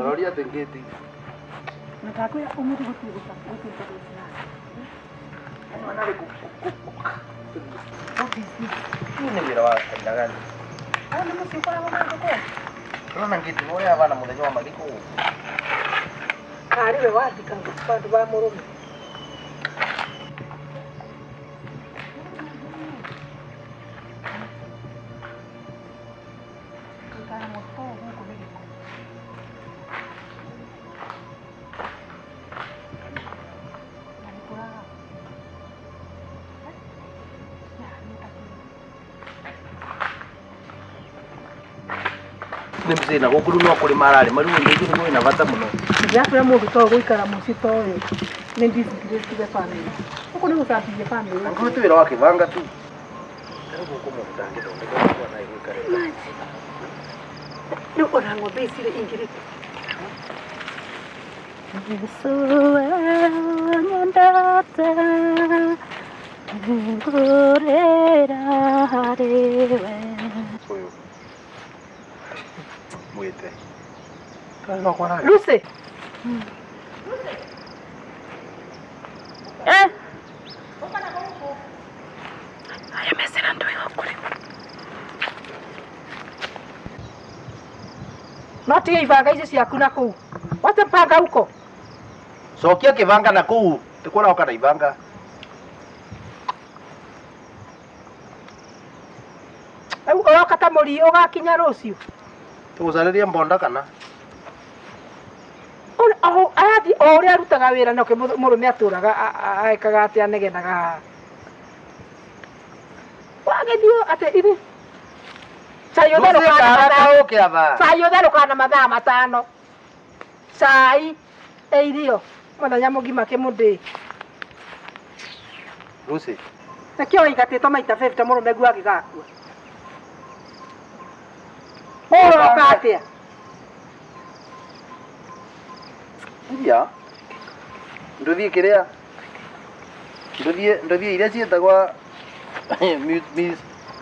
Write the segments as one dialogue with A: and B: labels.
A: Roria atĩ ngĩti.
B: Na ndakwĩra ũmũthĩ gũtirĩ gũtirĩ
A: Ũyũ nĩ wĩra wa kaina gani?
B: Ũyũ nĩ mũciĩ ũkoragwo na ngũkũ.
A: Ũrona ngĩti nĩ ũrĩa bana mũthenya wa mathiko gũkũ.
B: Karĩ we wathika bandũ ba mũrũme. Gũikara mũciĩ ũyũ gũkũ nĩ gĩko. Na nĩ kũraga.
A: Nĩ mzee na gũkũ rĩu no kũrĩma ararĩma rĩu ũndũ ũcio nĩguo wĩna bata mũno.
B: Ndĩrakwĩra mũndũ to gũikara mũciĩ ta ũyũ nĩ disgrace to the family. Gũkũ nĩ gũcambithia family.
A: Angĩkorwo ti wĩra wa kĩbanga tu. Ta rĩu gũkũ mũndũ ndangĩthondeka ũguo na gũikara.
B: Rĩu ona ng'ombe ici rĩ ingĩrĩkũ?
C: Yesu nyendete ngũrĩra harĩ we.
A: Ũyũ. Mwĩte. Kaĩ no kwara.
B: Lucy.
C: Eh. Aya mesera ndå ĩgo kũrĩ.
B: No tiga ibanga icio ciaku na kũu. Wacha mpanga huko.
A: Cokia kĩbanga na kũu. Ti kũroka na ibanga.
B: Rĩu ũroka ta mũri ũgakinya rũciũ.
A: Tũgũcarĩria mbonda kana?
B: Arathiĩ o ũrĩa arutaga wĩra nake mũrũme atũraga ekaga atĩ anegenaga haha. Wagĩthiĩ atĩ ithe cai ũtherũkaga na mathaa
A: Ũke aba.
B: cai ũtherũkaga na mathaa 5. Cai ĩ irio mũthenya mũgima kĩmũndĩ.
A: Lucy.
B: Nakĩo waigatĩtwo maita 50 mũrũme guo agĩgakua. Ũroka atĩa?
A: Iria. Ndũthiĩ kĩrĩa. Ndũthiĩ ndũthiĩ iria ciĩtagwa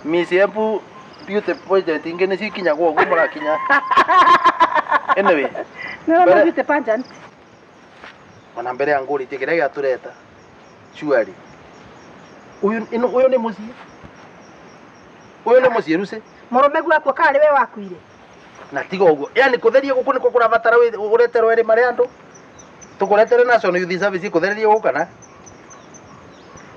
A: Miss Embu Beauty Pageant ingĩ nĩcio ikinyagwo ũguo mũrakinya. Anyway,
B: Nĩ
A: Mbere-
B: beauty pageant.
A: ona mbere ya ngũrĩtie kĩrĩa gĩatũreta surely. Ũyũ ĩno ũyũ nĩ mũciĩ. Ũyũ nĩ mũciĩ Lucy.
B: Mũrũme guo akua karĩ we wakuire.
A: Na tiga ũguo. Yaani kũtheria gũkũ nĩkuo kũrabatara ũreterwo erĩ marĩ andũ. Tũkũretere National Youth Service ĩkũthererie gũkũ kana?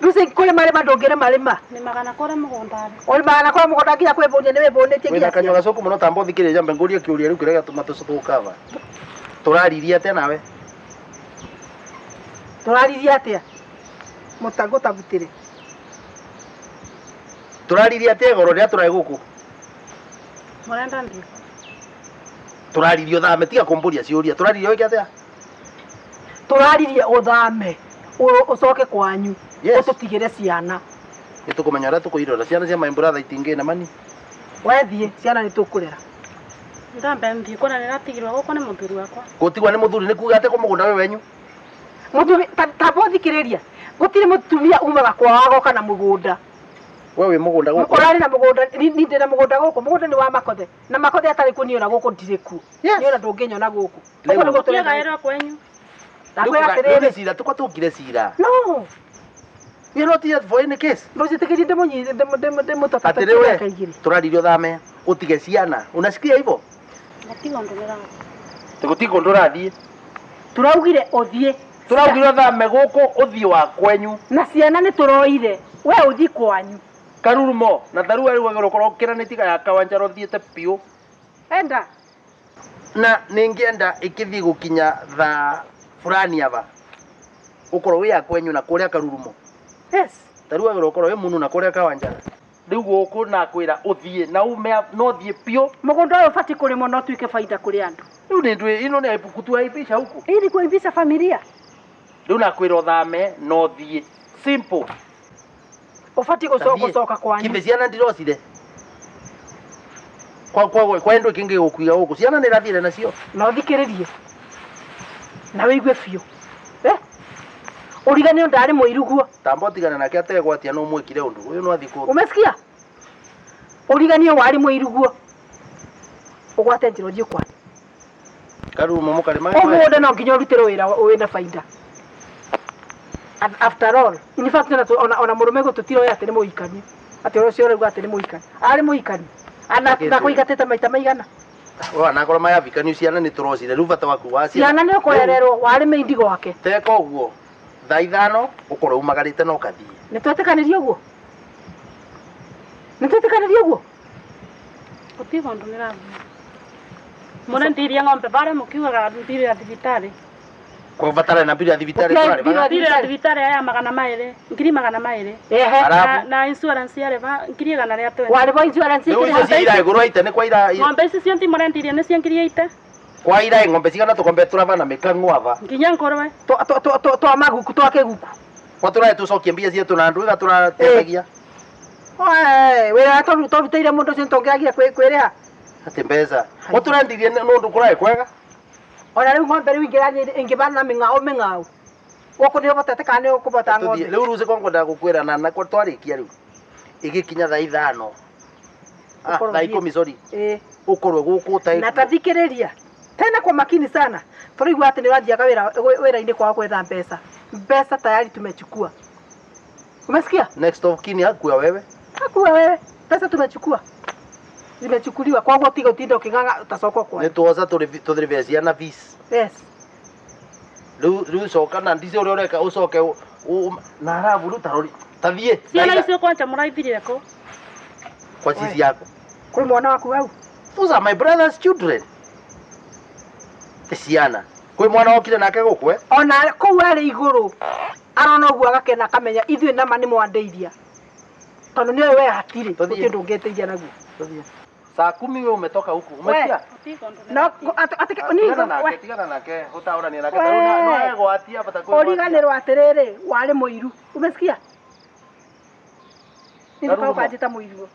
B: Lucy kũrĩma rĩma ndũngĩrĩma rĩma.
C: Nĩmaga na kũrĩa mũgũnda.
B: Ũrĩmaga na kũrĩa mũgũnda nginya kwĩbũnia nĩ wĩbũnĩtie
A: Wĩna
B: nginya
A: kanyua gacoku mũno tamba ũthikĩrĩria njambe ngũrie kĩũria rĩu kĩrĩa gĩatũma tũkava. Tũraririe atĩa nawe?
B: Tũraririe atĩa? Mũtangũtabutĩre.
A: Tũraririe atĩa igũrũ rĩrĩa tũrarĩ gũkũ?
C: Mũrenda ndĩ.
A: Tũraririe ũthame tiga kũmbũria ciũria. Tũraririe wĩke atĩa?
B: Tũraririe ũthame ũcoke kwanyu.
A: Yes.
B: Ũtũtigĩre ciana.
A: Nĩ tũkũmenya ũrĩa tũkũirora ciana cia my brother itingĩ na mani.
B: Wethiĩ ciana nĩ tũkũrera.
C: Ndambe nthiĩ kuona nĩratigirwo gũkũ nĩ mũthuri wakwa.
A: Gũtigwa nĩ mũthuri nĩ kuga atĩ kũ mũgũnda wĩ wenyu.
B: Mũthuri tamba ũthikĩrĩria. Gũtirĩ mũtumia umaga kwao agoka na mũgũnda.
A: We wĩ mũgũnda gũkũ.
B: Ũrarĩ na mũgũnda ni ndĩ na mũgũnda gũkũ. Mũgũnda nĩ wa Makothe. Na Makothe atarĩ kuo niĩ ona gũkũ ndirĩ kuo.
A: Yes.
B: Niĩ ona ndũngĩnyona gũkũ.
A: Rĩu-
B: Ũguo nĩguo tũrenda.
C: Gũtiagaĩrwo kwenyu.
B: Ndakwĩra
A: Rĩu
B: atĩrĩrĩ.
A: nĩ cira tũkwa tũkire cira.
B: No.
A: We are not here for any case.
B: Ndũnjĩtĩkĩrie ndĩmũnyite ndĩmũtatata
A: Atĩrĩ we
B: mĩaka 2.
A: tũraririe ũthame ũtige ciana. Unasikia hivyo?
C: Gũtirĩ ũndũ ndĩrathiĩ.
A: Tũgũtirĩ kũndũ ũrathiĩ.
B: Tũraugire ũthiĩ.
A: Tũraugire ũthame gũkũ ũthiĩ wa kwenyu.
B: Na ciana nĩ tũroire. We ũthiĩ kwanyu.
A: Karurumo na tharua rĩu wagĩrĩirwo gũkorwo ũkĩranĩtie ya Kawanjara ũthiĩte biũ.
B: Enda.
A: Na nĩngĩenda ĩkĩthiĩ gũkinya thaa fulani aba ũkorwo wĩ ya kwenyu na kũrĩa Karurumo.
B: Yes.
A: Tarĩu wagĩrĩirwo gũkorwo wĩ mũnu na kũrĩa Kawanjara. Rĩu gũkũ nakwĩra ũthiĩ na ume no ũthiĩ biũ.
B: Mũgũnda ũyũ ũbatiĩ kũrĩmwo na ũtuĩke baida kũrĩ andũ.
A: Rĩu nĩ ndwĩ ĩno nĩ kutuaibisha huku.
B: Hii ni kuaibisha familia.
A: Rĩu nakwĩra ũthame na ũthiĩ. Simple.
B: Ũbatiĩ gũcoka kwanyu.
A: Kibe ciana ndirocire. Kwa kwa kwa endo kingi gũkuiga gũkũ ciana nĩ irathire nacio.
B: Na ũthikĩrĩrie. Na wĩigue biũ. Eh? Ũriganĩrwo ndarĩ mũiru guo.
A: Tamba ũtigane nake ategwatia no mwĩkire ũndũ. Ũyũ no athiĩ kũ.
B: Umesikia? Ũriganĩrwo warĩ mũiru guo. Ũgwate njĩra ũthiĩ kwanyu.
A: Karumo mukarima.
B: Umuthĩ no nginya ũrutĩrwo wĩra wĩna baida. After all, in fact ona mũrũme gũtũtiroĩ atĩ nĩ mũhikani. Atĩ ũcio ũrauga atĩ nĩ mũhikani. Arĩ mũhikani. Ana ndakũingatĩte maita maigana.
A: Wana korwo mayavikani ciana nĩ tũrocire rĩu bata waku wa
B: ciana nĩ ũkũrererwo warĩ mĩindi gwake.
A: Teka ũguo thaa 5 ũkorwo umagarĩte na ũkathiĩ.
B: Nĩ twetĩkanĩria ũguo? Nĩ twetĩkanĩria ũguo?
C: Gũtirĩ ũndũ ndĩrathiĩ. Mũrendirie ng'ombe barĩa mũkiugaga mbirũ ya thibitarĩ.
A: Kwa batara na mbirũ ya thibitarĩ tũrarĩ
C: baga. Mbirũ ya thibitarĩ ya 200, ngiri 200.
B: Ehe.
C: Na insurance yarĩ ba ngiri 120.
B: Warĩ ba insurance
A: ikĩrĩ. Rĩu icio ira igũrũ aite nĩ kwa ira.
C: Ng'ombe ici cionthi mũrendirie nĩ cia ngiri 80.
A: Kwa ira ng'ombe cigana tũkombe tũrabana mĩkang'o aba.
C: Nginya ngũrwe.
B: Twa maguku twa kĩguku.
A: Kwa tũrae tũcokie mbia cietũ na andũ ĩga tũrateithagia.
B: Oe, wĩra tũrutĩire mũndũ ũcio nĩtũngĩagire kwĩrĩha.
A: Atĩ mbeca. Gũtũrendirie nĩ ũndũ kũraĩ kwega.
B: Ona rĩu ng'ombe rĩu ingĩbana mĩng'ao mĩng'ao. Gũkũ nĩ ũhotete kana nĩ ũkũbota ng'ombe.
A: Rĩu rũci kwa ngwendaga gũkwĩra na twarĩkia rĩu. Ĩgĩkinya thaa 5. Thaa 10 sorry. Ũkorwo gũkũ ta
B: Na tathikĩrĩria. Tena kwa makini sana. Tũraigua atĩ nĩ ũrathiaga wĩra-inĩ kwao gwetha mbeca. Mbeca tayari tumechukua. Umesikia?
A: Next of kin hakuwa wewe.
B: Hakuwa wewe. Pesa tumechukua. Zimechukuliwa. Kwa hivyo tiga utinda uking'ang'a utasokwa kwa.
A: Nĩ tuoca tũrĩbe ciana fees.
B: Yes.
A: Rĩu coka na ndici ũrĩa ũreka ũcoke na arabu rĩu tarori. Tathiĩ.
C: Ciana icio kwanja mũraithirire kũ?
A: Kwa cici yaku.
B: Kwĩ mwana waku hau?
A: Those are my brother's children. Ciana. Kwĩ mwana wokire nake gũkũ eh?
B: Ona kũu arĩ igũrũ. Arona ũguo agakena akamenya ithuĩ nama nĩ mwandĩiria. Tondũ nĩoĩ we hatirĩ gũtirĩ ũndũ ũngĩteithia naguo.
A: Saa 10 wewe umetoka huku. Umesikia?
B: No
A: tigana nake, tigana nake, utaurania nake. No egwatia bata kwĩgwatia.
B: Ũriganĩrwo atĩrĩrĩ, warĩ mũiru. Umesikia? Nĩ ũkanjĩta mũiru.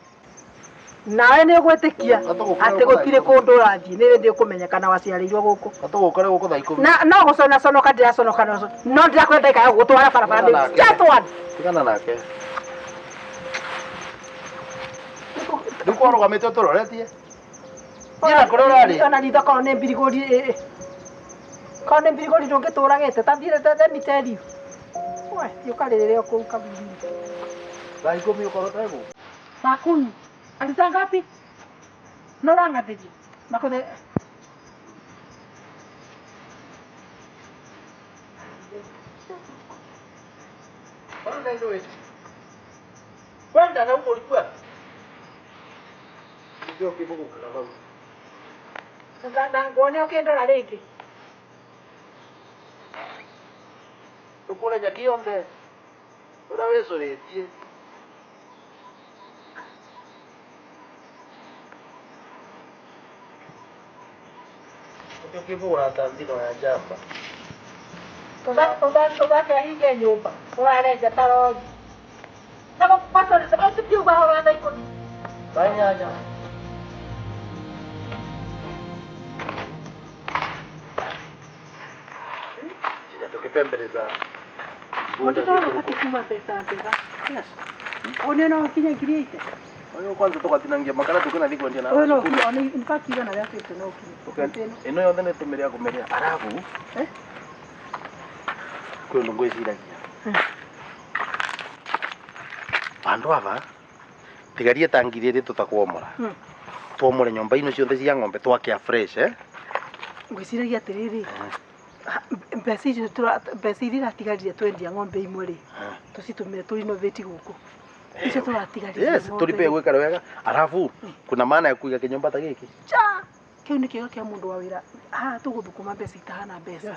B: Nawe nĩ ũgwĩtĩkia atĩ gũtirĩ kũndũ ũrathiĩ nĩ ndĩ ũkũmenya kana waciarĩirwo gũkũ.
A: Tũgũkore gũkũ thaa 10.
B: Na no gũconaconoka ndĩraconoka no ndĩrakwenda ndagĩka ya gũgũtwara barabara nĩ just one.
A: Tigana nake. Rĩu kwarũgamĩte ũtũroretie. Thiĩ na kũrĩa ũrarĩ.
B: Ona ritho korwo nĩ mbirigũri korwo nĩ mbirigũri ndũngĩtũragĩte ta thiĩ let me tell you. We thiĩ ũkarĩrĩre o kũu kaburi-inĩ.
A: Thaa 10 ũkorwo ũtarĩ gũkũ.
B: Saa 10. Ati saa ngapi? No ũrang'athĩria. Makũthĩ
A: Kwenda na huko ulikuwa. Ndio kibugu kana bau.
B: Na ngone ũkĩndora rĩngĩ.
A: Tukure nyaki yonthe. Ũrĩa wĩcũrĩtie. Ndio kibugu ta thino ya njamba.
B: Tũthake ahinge nyũmba. Ũrarenja ta rori. Na gũkũ horo thaa 10.
A: Thaa 8. Tukipembeleza.
B: Mũndũ no kuma mbeca njega.
A: Yes.
B: One no kinya ngiri 80.
A: Oyo kwanza tukatinangia makara tukina kwendia na.
B: Oyo no kinya one in fact igana rĩa 50 no kinya.
A: Ino yothe nĩ tũmĩrĩa kũmĩrĩa. Arabu.
B: Eh?
A: Kwĩ ũndũ ngwĩciragia. Bandũ aba tigarie ta ngiri 2 tũtakwomora. Twomore nyũmba ino ciothe cia ng'ombe twake fresh eh?
B: Ngwĩciragia atĩrĩrĩ. Mbeca icio mbeca iria iratigarire twendia ng'ombe imwe rĩ tũcitũmĩre tũ renovate gũkũ. Icio tũratigarire.
A: Yes, tũripe gwĩka wega. Arabu kuna maana ya kũiga kĩnyũmba ta gĩkĩ.
B: Cha! Kĩu nĩ kĩo kĩa mũndũ wa wĩra. Haha tũgũthũkũma mbeca itahana mbeca.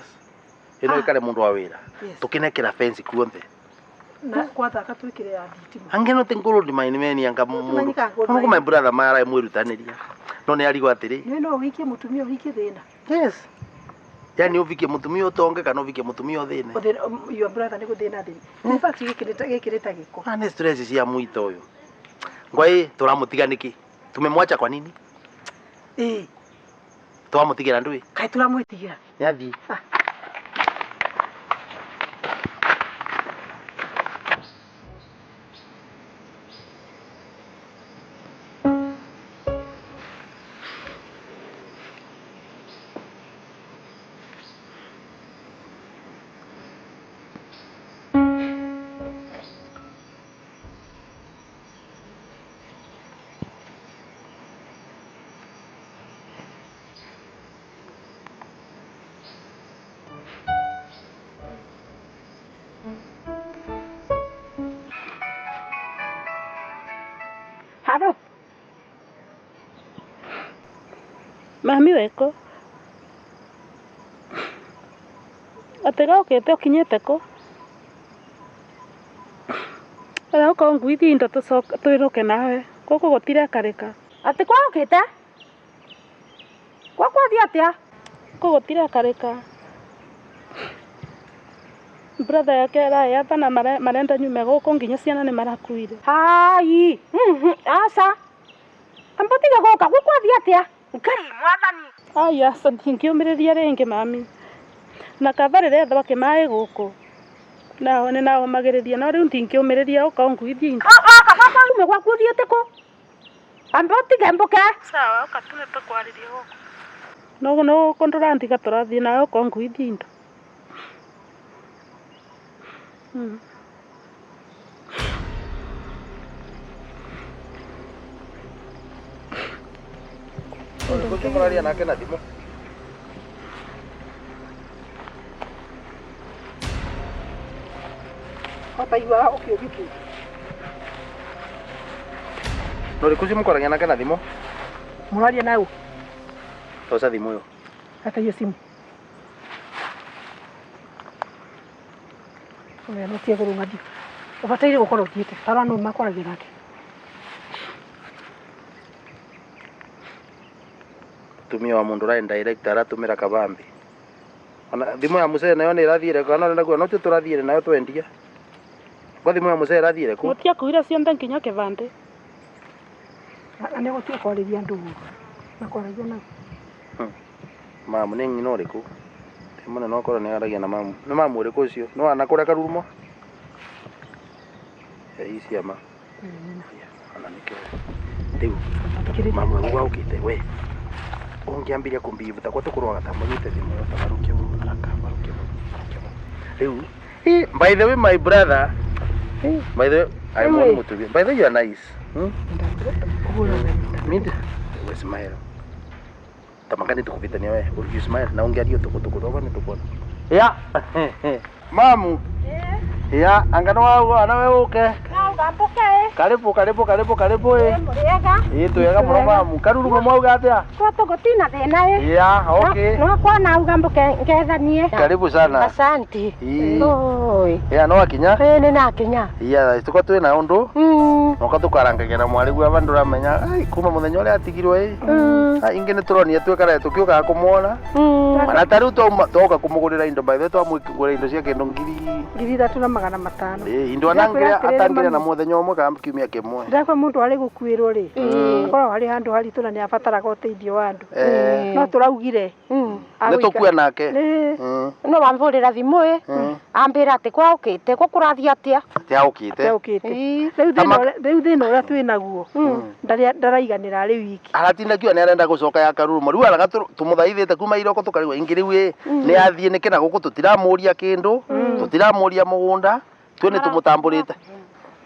A: Ĩno ĩkare mũndũ wa wĩra. Tũkĩnekera fence kuonthe.
B: Na kwathaka twĩkĩre ya thitima.
A: Angĩ no ti ngũrũ ndimaini meni anga mũndũ. Mũndũ my brother mara mwĩrutanĩria. No nĩ arigwo atĩrĩ.
B: Nĩ no ũhikie mũtumia ũhikie thĩna.
A: Yes. Yani ũvikie mũtumia ũtonge kana ũvikie mũtumia ũthĩne.
B: Your brother nĩ gũthĩna thĩna. In fact gĩkĩ ta gĩko.
A: Ah, nĩ stress cia mwito ũyũ. Ngwai tũramũtiga nĩkĩ? Tumemwacha kwa nini?
B: Eh.
A: Twamũtigĩra ndũĩ?
B: Kaĩ tũramwĩtigĩra?
A: Nĩathiĩ.
D: Alo.
C: Mami weko. Atĩ gaũkĩte ũkinyĩte kũ? Ora ũkorwo nguithie indo twĩrũke nawe. Gũkũ gũtirekarĩka.
D: Atĩ kwaũkĩte? Kwa kwathiĩ atĩa?
C: Gũkũ gũtirekarĩka. Brother yake arayatha na marenda nyume gũkũ nginya ciana nĩ marakuire.
D: Hai. Aca. Amba tiga gũka gũkũ kwathiĩ atĩa? Ngai mwathani.
C: Ai aca ndingĩũmĩrĩria rĩngĩ mami. Na kaba rĩrĩa thwake maĩ gũkũ. Nao nĩ naomagĩrĩria no rĩu ndingĩũmĩrĩria ũka ũnguithie indo.
D: Oka gwakwa ume gwaku ũthiĩte kũ? Amba ũtige mbũke.
C: Sawa, ũka tu nĩtũkwarĩria gũkũ. No no gũkũ ndũrandiga tũrathiĩ nawe ũka ũnguithie indo.
A: Ũrĩkũ mũraria nake na thimũ?
B: Wataiguaga ũkĩũrio kĩndũ.
A: Na ũrĩkũ ũcio mũkwaragia nake na thimũ?
B: Mũraria na ũ?
A: Toca thimũ ĩyo.
B: Hata hiyo simu. Oya no tie kũrũnga thiũ. Ũbataire gũkorwo ũthiĩte. Tarora nũ makwaragia nake.
A: Mũtumia wa mũndũ ũrarĩ director aratũmĩra kabambi. Ona thimũ ya mũcere nayo nĩ ĩrathiĩre kana ũrenda kuga no tio tũrathiĩre nayo twendia. Kwa thimũ ya mũcere ĩrathiĩre kũ?
C: Mũtiakuire ciothe nginya kĩbandĩ.
B: Na nĩ gũtiga kwarĩria andũ ũru. Makwaragia nao.
A: Mamu nĩ nyina ũrĩkũ? Ti mũnene okorwo nĩ aragia na mamu. Nĩ mamu ũrĩkũ ũcio? Nĩ wana kũrĩa Karurumo? Ĩ ciama. Ona nĩkĩo. Rĩu mamu auga ũkĩte we. Ũngĩambirie kũmbibuta kwa tũkũrwaga ta mũnyite thimũ ĩyo ta barũkia ũguo haraka barũkia barũkia. Rĩu by the way my brother, by the way I'm
B: Hey.
A: one mutubi. By the way you are nice. Hmm? Mimi we smile. Tamakani tukuvitania we. You smile na ungeario tukutuku ni tukona. Ya. Mamu. Ya, angano wao ana we uke.
D: Nauga mbũke.
A: Karibu karibu karibu karibu eh.
D: Mũrĩega.
A: Ĩ twega mũno mamu. Karurumo mwauga atia?
D: Gwatũ gũtina thĩna ĩ.
A: Ya, okay.
D: No kwa nauga mbũke ngethanie.
A: Karibu sana.
D: Asante.
A: Ĩ.
D: Oi.
A: Ya no akinya.
D: Ĩ nĩ nakinya.
A: Ya, tuko twina undu. Noka tukarangagĩra mwarĩ guo aba ndũramenya ai kuma mũthenya ũrĩa atigirwo ĩ. Ai ingĩ nĩ tũronire twĩkarae tũkĩũkaga kũmuona. Ona ta rĩu twoka kũmũgũrĩra indo by the way twamũgũrĩra indo cia kĩndũ ngiri
B: 3500.
A: Ĩ indo anangĩra atangĩra na mũthenya ũmwe kana kiumia kĩmwe.
B: Ndĩrakwa mũndũ arĩ gũkuĩrwo rĩ, akoragwo harĩ handũ haritũ na nĩ abataraga ũteithio wa andũ. No tũraugire.
A: Nĩ tũkue nake.
B: Nĩ
D: No wambũrĩra thimũ ĩ. Ambĩra atĩ kwaũkĩte kũ kũrathiĩ atĩa?
A: Atĩ aũkĩte.
D: Ĩ.
B: Rĩu thĩna ũrĩa twĩ naguo ndaraiganĩra arĩ wiki.
A: Aratinda kiuga nĩ arenda gũcoka ya Karurumo. Rĩu araga tũmũthaithĩte kuma iroko tũkarigwo ingĩ rĩu ĩ nĩ athiĩ nĩkĩ na gũkũ tũtiramũria kĩndũ, tũtiramũria mũgũnda, twe nĩ tũmũtambũrĩte.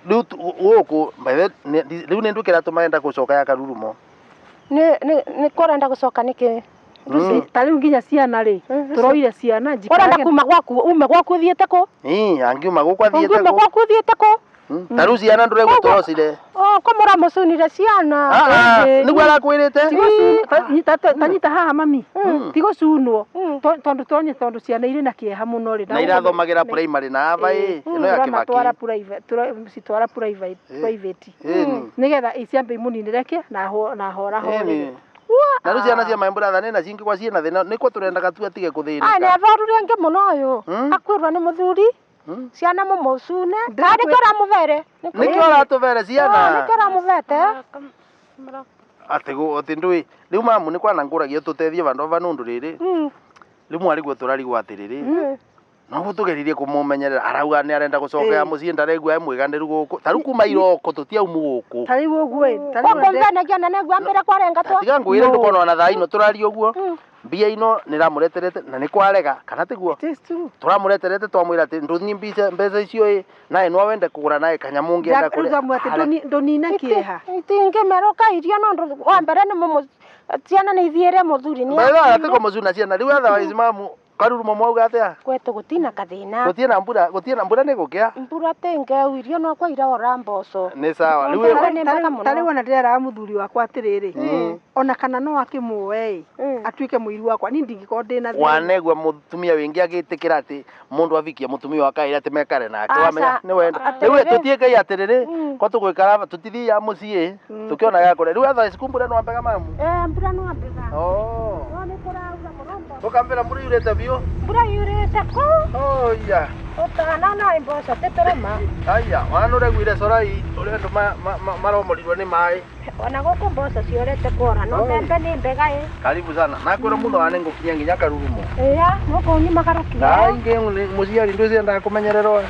A: Rĩu gũkũ by the way, rĩu nĩ nduĩke ratũma gũcoka ya Karurumo.
D: Nĩ kũrenda gũcoka nĩkĩ?
B: Ta rĩu nginya ciana rĩ, tũroire ciana
D: Ũrenda
B: njikarage
D: kuma gwaku ume gwaku ũthiĩte kũ?
A: Ĩ angiuma gũkũ athiĩte
D: Ũngiuma
A: kũ?
D: gwaku ũthiĩte kũ?
A: Ta rĩu ciana ndũraigua tũrocire.
D: Oh, ko mũramũcunire ciana.
A: Nĩguo arakwĩrĩte?
B: Tanyita haha mami. Ti gũcunwo. Tondũ tũronye tondũ ciana irĩ na kĩeha mũno rĩ.
A: Na irathomagĩra primary na aba ĩ ĩno ya
B: Tũramatwara
A: Kĩbaki.
B: private, citwara private private.
A: Ĩni.
B: Nĩgetha iciambe imunĩnĩre kĩ na na hora
A: Ĩni.
B: horere.
A: Na rĩu ciana cia my brother nĩ na cingĩ kwa ciĩna thĩna nĩkuo tũrendaga tu atige
D: Ai nĩ
A: kũthĩnĩka.
D: athoru rĩngĩ mũno ũyũ. Akuĩrwo nĩ mũthuri. Ciana mũmũcune. Ka nĩkĩo ũramũbere?
A: Nĩkĩo ũratũbere ciana?
D: Nĩkĩo ũramũbete?
A: Atĩ atĩ ndũĩ rĩu mamu nĩ kwana ngũragia tũteithie vandũ ava nũndũ rĩrĩ rĩu mwarĩguo tũrarigwo atĩrĩrĩ noguo tũgeririe kũmũmenyerera arauga nĩ arenda gũcoka ya mũciĩ ndaregua e mwĩganĩru gũkũ ta rĩu kuma iroko tũtiaumu gũkũ.
B: Ta rĩu ũguo ĩ, ta rĩu
D: Gũkũ mbenagia na nĩguo ambĩre kwarengatwo.
A: Tiga ngwĩre ndũkona ona thaa ino tũraria ũguo mbia ino nĩramũreterete na nĩ kwarega kana tiguo?
B: It is true.
A: Tũramũreterete twamwĩra atĩ ndũnyi mbeca icio ĩ nawe no wende kũgũra nawe kanyamũ ũngĩenda
B: Rĩu twamwĩra atĩ ndũnine kĩeha.
D: Itingĩmerũka irio no ũndũ wa mbere nĩ mũmũ ciana nĩ ithiĩre mũthuri nĩ
A: By the way atĩ kũmũcuna ciana rĩu otherwise mamu Karurumo mwauga atia?
D: Kwetu gutina kathina.
A: Gutina mbura, gutina mbura ni gukia.
D: Mbura tenge irio no kwa ira mboco.
A: Ni sawa. Riu
B: tari wona ndirera muthuri wakwa atiriri. Ona kana no akimuoe atuike muiru wakwa ni ndingikorwo ndina thina.
A: Wanegwa mutumia wingi agitikira ati mundu avikia mutumia wakaira ati mekare nake wamenya ni wenda. Riu tutie ngai atiriri ko tugwikara tutithia mucii tukiona gakure. Riu atha ciku mbura no ambega mamu.
D: Mbura no ambega.
A: Oh.
D: No ni kuraura muno.
A: Ukambira mbura yurite biu.
D: Mbura yurite ku.
A: Oh ya.
D: Utana na mboco titurima.
A: Aya, wana ureguire corai uria andu maromorirwe ni mai.
D: Ona guku mboco ciorete kuora no mbembe ni mbega ĩ.
A: Karibu sana. Nakwira mutho wane ngukinya nginya Karurumo.
D: Iya, nuko nyuma karukinya.
A: Na ingi muciari ndwiciendaga kumenyererwo.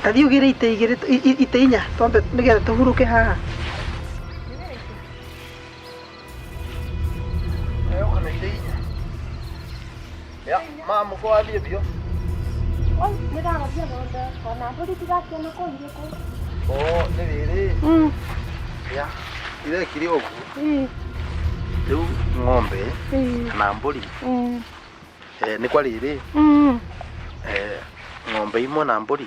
B: Tathi ugire ite igire ite inya twambe nigetha tuhuruke haha.
A: Kana ite inya. Ya, mama ko athie bio.
D: Oi, niraroria ng'ombe ona mburi ndiraciona kũu irĩ kũ.
A: Oh, nĩ rĩrĩ. Ya, irekire ũguo. Rĩu ng'ombe kana mbũri. Nĩ kwa rĩrĩ. Ng'ombe imwe na mbũri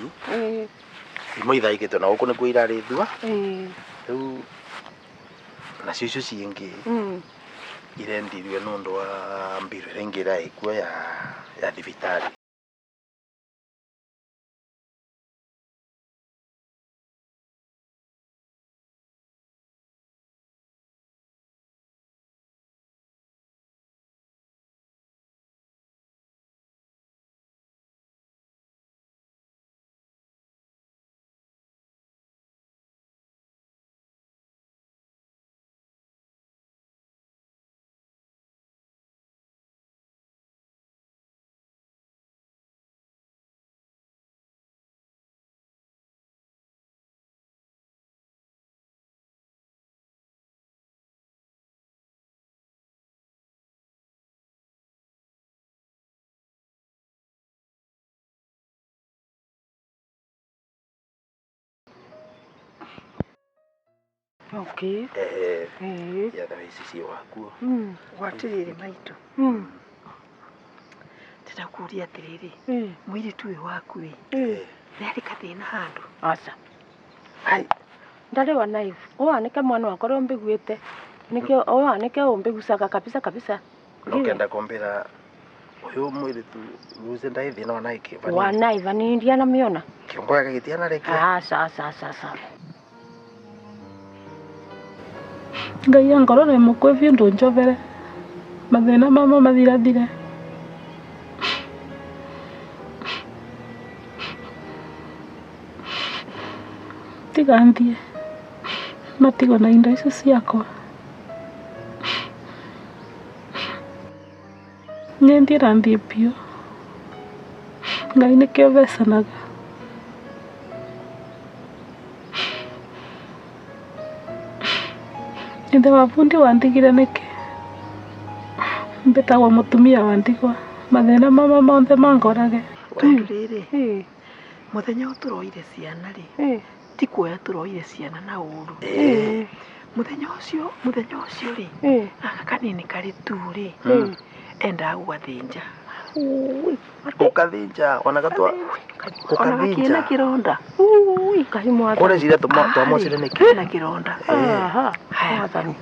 A: imwe ithaikĩtwo na gũkũ nĩkuo irarĩithua rĩu nacio icio ciingĩ irendirio nĩ ũndũ wa mbirũ ĩrĩa ĩngĩ ĩraĩkuo ya thibitarĩ.
D: Okay.
A: Ya thaa ici ciĩ wakuo.
B: Gwatiriri maitu. Ndĩrakuria atiriri mũirĩtu ũyũ waku ĩ nĩ arĩ kathĩna handũ?
D: Aca. Ai. Ndarĩ wa naivu. Ũyũ nĩke mwana wakwa ũrĩa ũmbiguĩte. Nĩkĩo ũyũ nĩke ũmbigucaga kabisa kabisa.
A: Nokenda kumbira ũyũ mũirĩtu ruce ndaĩ thĩna ona ĩkĩ.
D: Wa naiva ni ndianamĩona.
A: Kĩongo gĩake gĩtianarekia.
D: Aca aca aca aca.
C: Ngai angorwo nĩ mũkue biũ ndũnjobere mathĩna mamo mathirathire. Tiga nthiĩ matigwo na indo icio ciakwa. Nyendie na nthiĩ biũ. Ngai nĩkĩo becanaga. Ithe wa bundi wandigire nĩkĩ? Mbĩtagwo mũtumia wa ndigwa. Mathĩna mama monthe mangorage.
B: Tondũ rĩrĩ mũthenya ũyũ tũroire ciana rĩ ti kuoya tũroire ciana na ũru. Mũthenya ũcio rĩ gaka kanini karĩ tu rĩ endaga gũgathĩnja.
A: Gũkathĩnja ona gatua
B: ona gakĩna kĩronda.
D: Ngai mwathani.
A: Kore cira twamocire nĩkĩ?
B: Kĩna kĩronda.
D: Mwathani.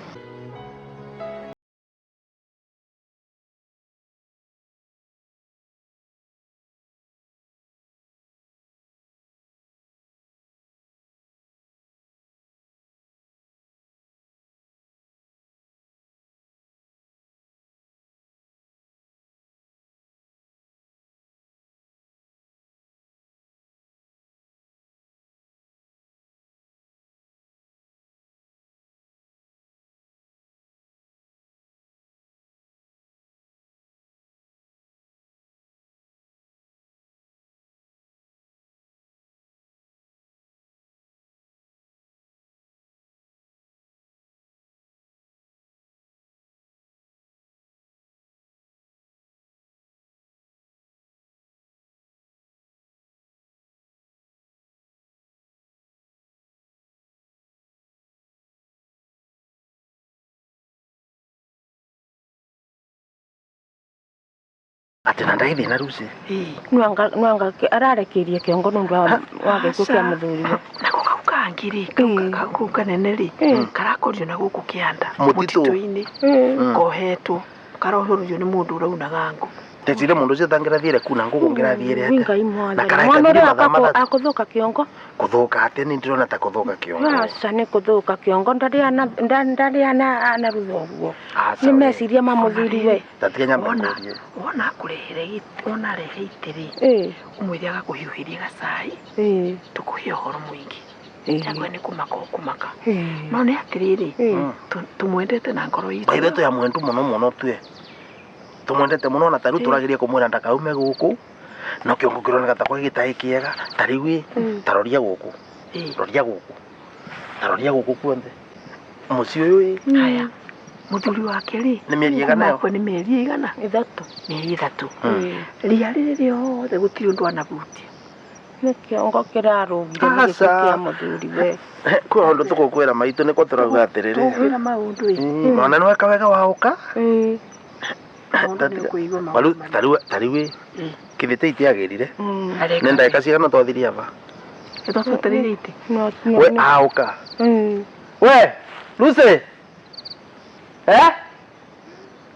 A: Atĩ na ndaithĩ na Lucy.
B: Ĩĩ.
D: Nwanga ararekerie kĩongo nĩ ũndũ wa gĩkuũ kĩa
B: Aca.
D: mũthuriwe.
B: Nako kau kangĩ rĩ, kau kau kanene rĩ, karakorio na gũkũ kĩanda
A: Mũtitũ.
B: mũtitũ-inĩ, kohetwo, karohũrũrio nĩ mũndũ ũraunaga ngũ.
A: Ndecire mũndũ ũcio tangĩrathiire kuna ngũkũ ngĩrathiĩre
D: Wi
A: atĩa.
D: Ngai
A: Na
D: mwathani.
A: karaika
D: Mwana
A: thire
D: ũrĩa
A: mathaa 3.
D: akũthũka kĩongo.
A: Kũthũka atĩa nĩ ndĩrona ta kũthũka kĩongo.
D: Aca nĩ kũthũka kĩongo ndarĩ ana rutha ũguo.
A: Aca
D: Nĩ
A: we.
D: meciria ma mũthuriwe.
A: Tatiga nyambe
B: Wona
A: ngũrie.
B: wona akũrehere gĩtĩ, wona arehe itĩ rĩ, ũmwĩre agakũhiũhĩrie gacai, tũkũhe ũhoro mũingĩ. Ndakwa nĩ kũmaka ũkũmaka. No nĩ atĩrĩrĩ, tũmwendete na ngoro itũ.
A: By the way twĩ amwendu mũno mũno twe. Tũmwendete mũno na tarĩu tũrageria kũmwĩra ndakaume gũkũ. No kĩongo kĩroneka ta kwa gĩtarĩ kĩega. Ta rĩu ĩ, ta roria gũkũ. Roria gũkũ. Ta roria gũkũ kuothe. Mũciĩ ũyũ ĩ.
B: Haya. Mũthuri wake rĩ,
A: Nĩ mĩeri ĩgana ĩyo?
B: kuma akua nĩ mĩeri ĩigana?
D: 3.
B: Mĩeri 3. Ria rĩrĩ rĩothe gũtirĩ ũndũ anabutia.
D: Nĩ kĩongo kĩrarũgire nĩ gĩkuũ
A: Aca.
D: kĩa mũthuriwe.
A: Kwĩ ũndũ tũgũkwĩra maitũ nĩkwo tũrauga atĩrĩrĩ.
B: Tũgũkwĩra maũndũ ĩ.
A: Ona nĩ weka wega waũka.
B: Maũndũ nĩ ũkũigua maũndũ manene.
A: Tarĩu ĩ, kĩthĩ itiagĩrire.
B: Areka
A: Nĩ ndagĩka cigana twathirie aba?
B: Nĩ twatwetereire itĩ.
A: We aũka. We, Lucy. Eh?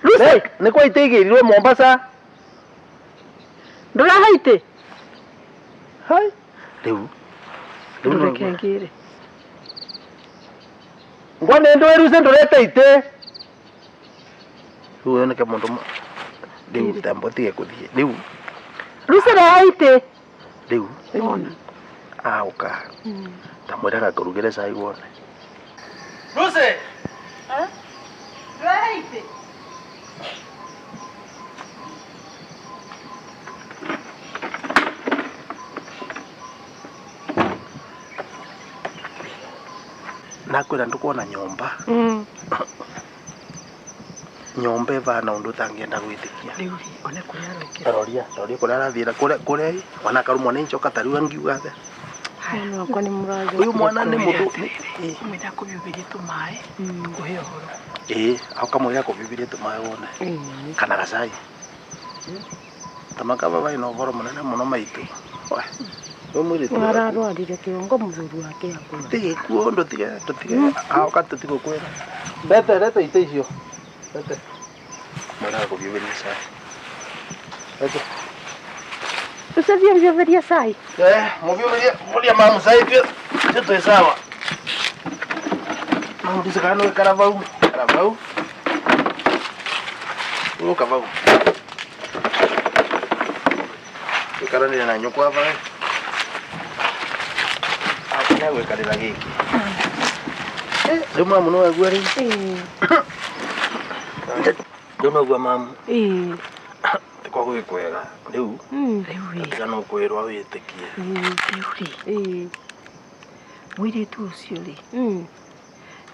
A: Lucy, nĩ kwa itĩ igĩrirwo Mombasa.
B: Ndũraha itĩ?
A: Hai. Rĩu. Rĩu no
B: Ndũreke ngĩre.
A: Ngwa nĩ ndũĩ Lucy ndũrete itĩ. Rĩu yoneke mũndũ rĩu tambo tige kũthiĩ. Rĩu.
B: Lucy reha itĩ.
A: Rĩu.
B: Ona.
A: Aũka. Tamwĩraga ngũrugĩre cai wone. Lucy!
C: Ndũraha itĩ?
A: Nakwĩra ndũkuona nyũmba. Nyũmba ĩbana ũndũ ũtangĩenda gwĩtĩkia.
B: Rĩu rĩ, one kũrĩa arokĩra.
A: Roria, roria kũrĩa arathiĩra, kũrĩa kũrĩa ĩ, ona akarũmwo nĩ njoka ta rĩu angiuga atĩa.
D: Mwana wakwa nĩ mũrathũkire.
A: Ũyũ mwana nĩ mũndũ
B: Ũmwĩre akũhiũhĩrie tũmaĩ, tũkũhe ũhoro.
A: Ĩĩ, ũkamwĩra akũhiũhĩrie tũmaĩ wone. Kana gacai. Tamaka baba ĩna ũhoro mũnene mũno maitũ. We, ũyũ mũirĩtu waku.
D: Ararwarire kĩongo mũthuri wake akua.
A: Tige kuo ndũtige ndũtige aoka tũtigũkwĩra. Rete rete itĩ icio. Rete. Mwĩraga kũhiũhĩria cai. Rete.
D: Ũcathiĩ ũhiũhĩrie cai.
A: Mũhiũhĩrie mũria mamu cai tuĩ twĩ sawa. Mamu ndicĩ kana nĩũĩ karabau. Karabau. Ũka bau. Ikaranĩre na nyũkwa bau. Akina gwĩkarĩra gĩkĩ. Rĩu mamu nĩ waigua rĩu? Rĩu no waigua mamu? Ti kwa gwĩ kwega. Rĩu
B: Rĩu rĩ.
A: tiga no kwĩrwo wĩtĩkie.
B: Rĩu rĩ. Mũirĩtu ũcio rĩ.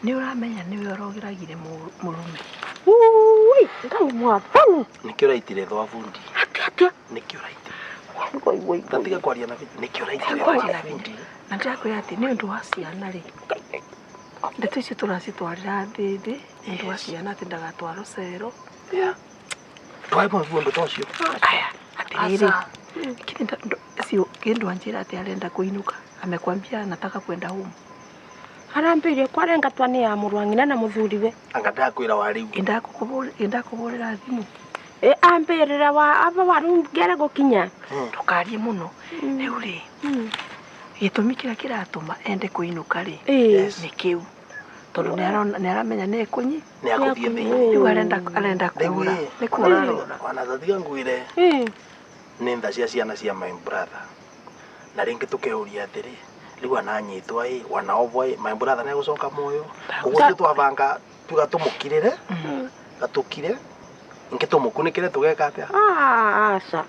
B: Nĩ ũramenya nĩwe ũrogeragire mũrũme.
D: Ui, Ngai mwathani.
A: Nĩkĩo ũraitire thwa bundi.
D: Atĩa atĩa?
A: Nĩkĩo ũraitire.
D: Ngoi ngoi.
A: Tatiga kwaria na binya. Nĩkĩo ũraitire
B: Kwaria
A: thwa
B: na binya.
A: bundi.
B: Na ndĩrakwĩra atĩ nĩ ũndũ wa ciana rĩ. Ndeto icio tũracitwarĩra thĩ thĩ, nĩ ũndũ wa ciana atĩ ndagatwarwo cero.
A: Ndwae mũigua ũndũ ta ũcio.
B: Aya, atĩrĩrĩ. Sio kĩndũ anjĩra atĩ arenda kũinũka. Amekwambia anataka kwenda home.
D: Arambĩire kwarenga twa nĩ ya mũrũ wa ng'ina na mũthuriwe.
A: Anga ndakwĩra wa rĩu.
B: Ĩndakũhũrĩra thimũ.
D: Ambĩrĩra wa aba waru ngere gũkinya.
B: Ndũkarie mũno. Rĩu rĩ, gĩtũmi kĩrĩa kĩratũma ende kũinũka rĩ, nĩ kĩu. Tondũ nĩ aramenya nĩ ekũnyi.
A: Nĩ akũthiĩ thĩinĩ.
B: Rĩu arenda kũra. Nĩ kũra arora.
A: Ona tatiga ngwĩre. Nĩ tha cia ciana cia my brother. Na rĩngĩ tũkeuria atĩrĩ, rĩu ananyitwa ĩ, wanaobwa ĩ, my brother nĩ egũcoka muoyo. Ũguo ithuĩ twabanga tuga tũmũkirĩre, gatũkire, ingĩ tũmũkunĩkĩre tũgeka atĩa?
D: Aca.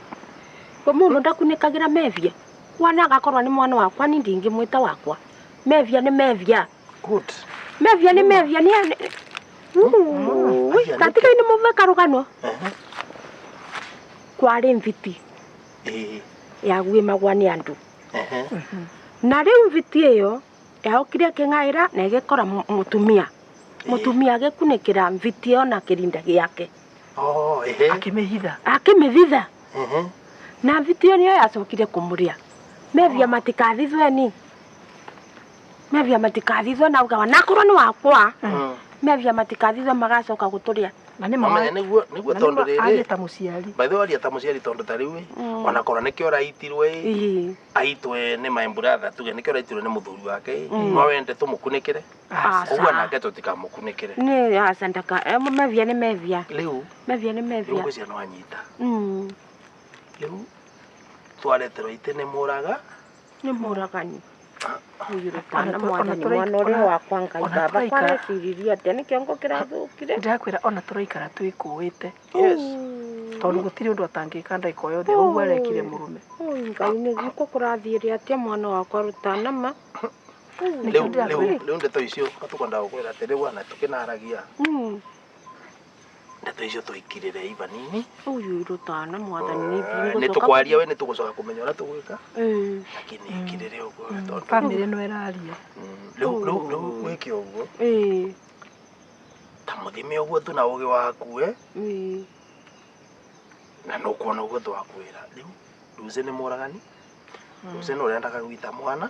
D: We mũndũ ndakunĩkagĩra mevia. Mwana agakorwo nĩ mwana wakwa ni ndingĩmwĩta wakwa. Mevia nĩ mevia.
A: Good.
D: Mevia nĩ mevia nĩ tatiga nĩ mũve karũgano. Kwarĩ mviti yaguĩmagwa nĩ andũ. Na rĩu mviti ĩyo yaokire ĩkĩng'aĩra na ĩgĩkora mũtumia. Mũtumia agĩkunĩkĩra mviti ĩyo na kĩrinda gĩake.
A: Oh, ehe.
B: Akĩmĩhitha.
D: Akĩmĩthitha. Na thiti ĩyo nĩyo yacokire kũmũrĩa. Mevia matikathithwe ni. Mevia matikathithwe na ugawa nakorwo nĩ wakwa. Mevia matikathithwe magacoka gũtũrĩa.
B: Na nĩ ma
A: Wamenya nĩguo nĩguo
B: na
A: tondũ
B: nĩma arie
A: rĩrĩ
B: ta mũciari.
A: by the way aria ta mũciari tondũ ta rĩu ĩ ona korwo nĩkĩo ũraitirwe ĩ
D: Ĩĩ.
A: aitwe nĩ my brother tuge nĩkĩo ũraitirwe nĩ mũthuri wake ĩ no wende tũmũkunĩkĩre
B: Aca.
A: ũguo nake tũtikamũkunĩkĩre
D: Nĩ aca ndaka mevia nĩ mevia.
A: rĩu
D: Mevia nĩ
A: rĩu
D: mevia.
A: ngwĩciria nĩ wanyita
D: Mm.
A: rĩu twareterwo itĩ nĩ mũraga
D: Nĩ mũragani. Ũyũ
B: Ona
D: rũtana
B: tũ- ona
D: mwathani
B: tũraik-
D: mwana ũrĩa
B: ona-
D: wakwa Ngai
B: ona
D: baba
B: tũraikara-
D: kwareciririe atĩa nĩ kĩongo kĩrathũkire.
B: Ndĩrakwĩra ona tũraikara twĩkũĩte
A: yes
B: tondũ gũtirĩ ũndũ atangĩka ndagĩka o yothe ũguo arekire mũrũme.
D: Oi Ngai nĩ gĩko kũrathiĩre atĩa mwana wakwa rũtana ma.
B: Nĩkĩo
A: rĩu rĩu
B: ndĩrakwĩra.
A: rĩu ndeto icio tũkwendaga gũkwĩra atĩ rĩu ana tũkĩnaragia
D: Mm.
A: ndeto icio tũikirĩre iva nini
D: Ũyũ rũtana mwathani nĩ
A: nĩ
D: ngũcoka.
A: tũkwaria we nĩ tũgũcoka kũmenya ũrĩa tũgwĩka
D: Ĩĩ.
A: lakini ikirĩre ũguo tondũ
B: Bamĩrĩ no ĩraria.
A: Rĩu rĩu rĩu wĩke ũguo
D: Ĩĩ.
A: ta mũthime ũguo tu na ũgĩ waku eh
D: Ĩĩ.
A: na nũkuona ũguo twakwĩra rĩu Lucy nĩ mũragani Lucy nĩ ũrendaga gwita mwana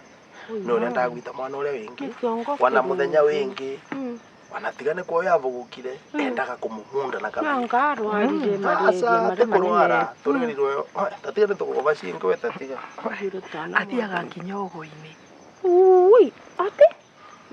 A: nĩ ũrendaga gwita mwana ũrĩa wĩngĩ
D: Nĩ kĩongo
A: wana
D: kĩrũmu.
A: mũthenya wĩngĩ
D: Mm.
A: wana tiga nĩ kuoya avũgũkire endaga kũmũmunda na
D: Na
A: kabiri
D: ngarwarire malaria
A: aca
D: marĩa
A: ti kũrwara
D: manene.
A: tũrerirwo tatiga nĩ tũgũba cingi we tatiga
D: Ũyũ rũtana.
B: Athiaga nginya ũgo-inĩ.
D: Ui, atĩ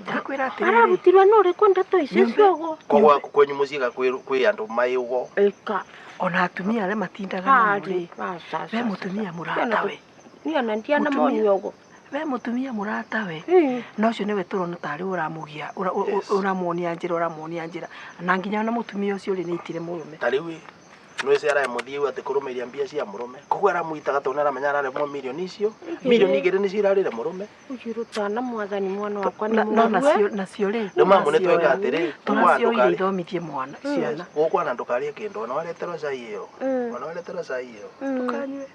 B: Ndĩrakwĩra atĩrĩrĩ.
D: ararutirwo nĩ ũrĩkũ ndeto icio ciogo?
A: koguo kwenyu mũciĩ kwĩ andũ maĩ ũgo
D: Ĩka.
B: Ona atumia arĩa matindaga namo
D: Harĩ.
B: rĩ.
D: Aca.
B: We mũtumia mũratawe.
D: Niĩ ona ndiana moni ũguo.
B: We mũtumia mũratawe.
D: Ĩĩ.
B: Na ũcio nĩwe tũrona tarĩ ũramũgia
A: Yes.
B: ũramuonia njĩra ũramuonia njĩra na nginya ona mũtumia ũcio rĩ nĩ aitire mũrũme.
A: ta rĩu ĩ nwĩci aramũthiĩ atĩ kũrũmĩria mbia cia mũrũme koguo aramwitaga tondũ nĩaramenya araremwo mirioni icio mirioni igĩrĩ nĩcio irarĩre mũrũme
D: Ũyũ rũtana mwathani mwana wakwa nĩ
B: Na- No
D: mũrue.
B: nacio nacio rĩ
A: rĩu mamu nĩ tweka atĩrĩ
B: tũracioire ithomithie mwana ciana.
A: gũkwana ndũkarĩe kĩndũ ona wareterwo cai ĩyo
D: Mm.
A: ona wareterwo cai ĩyo
D: Mm.
B: Ndũkanyue.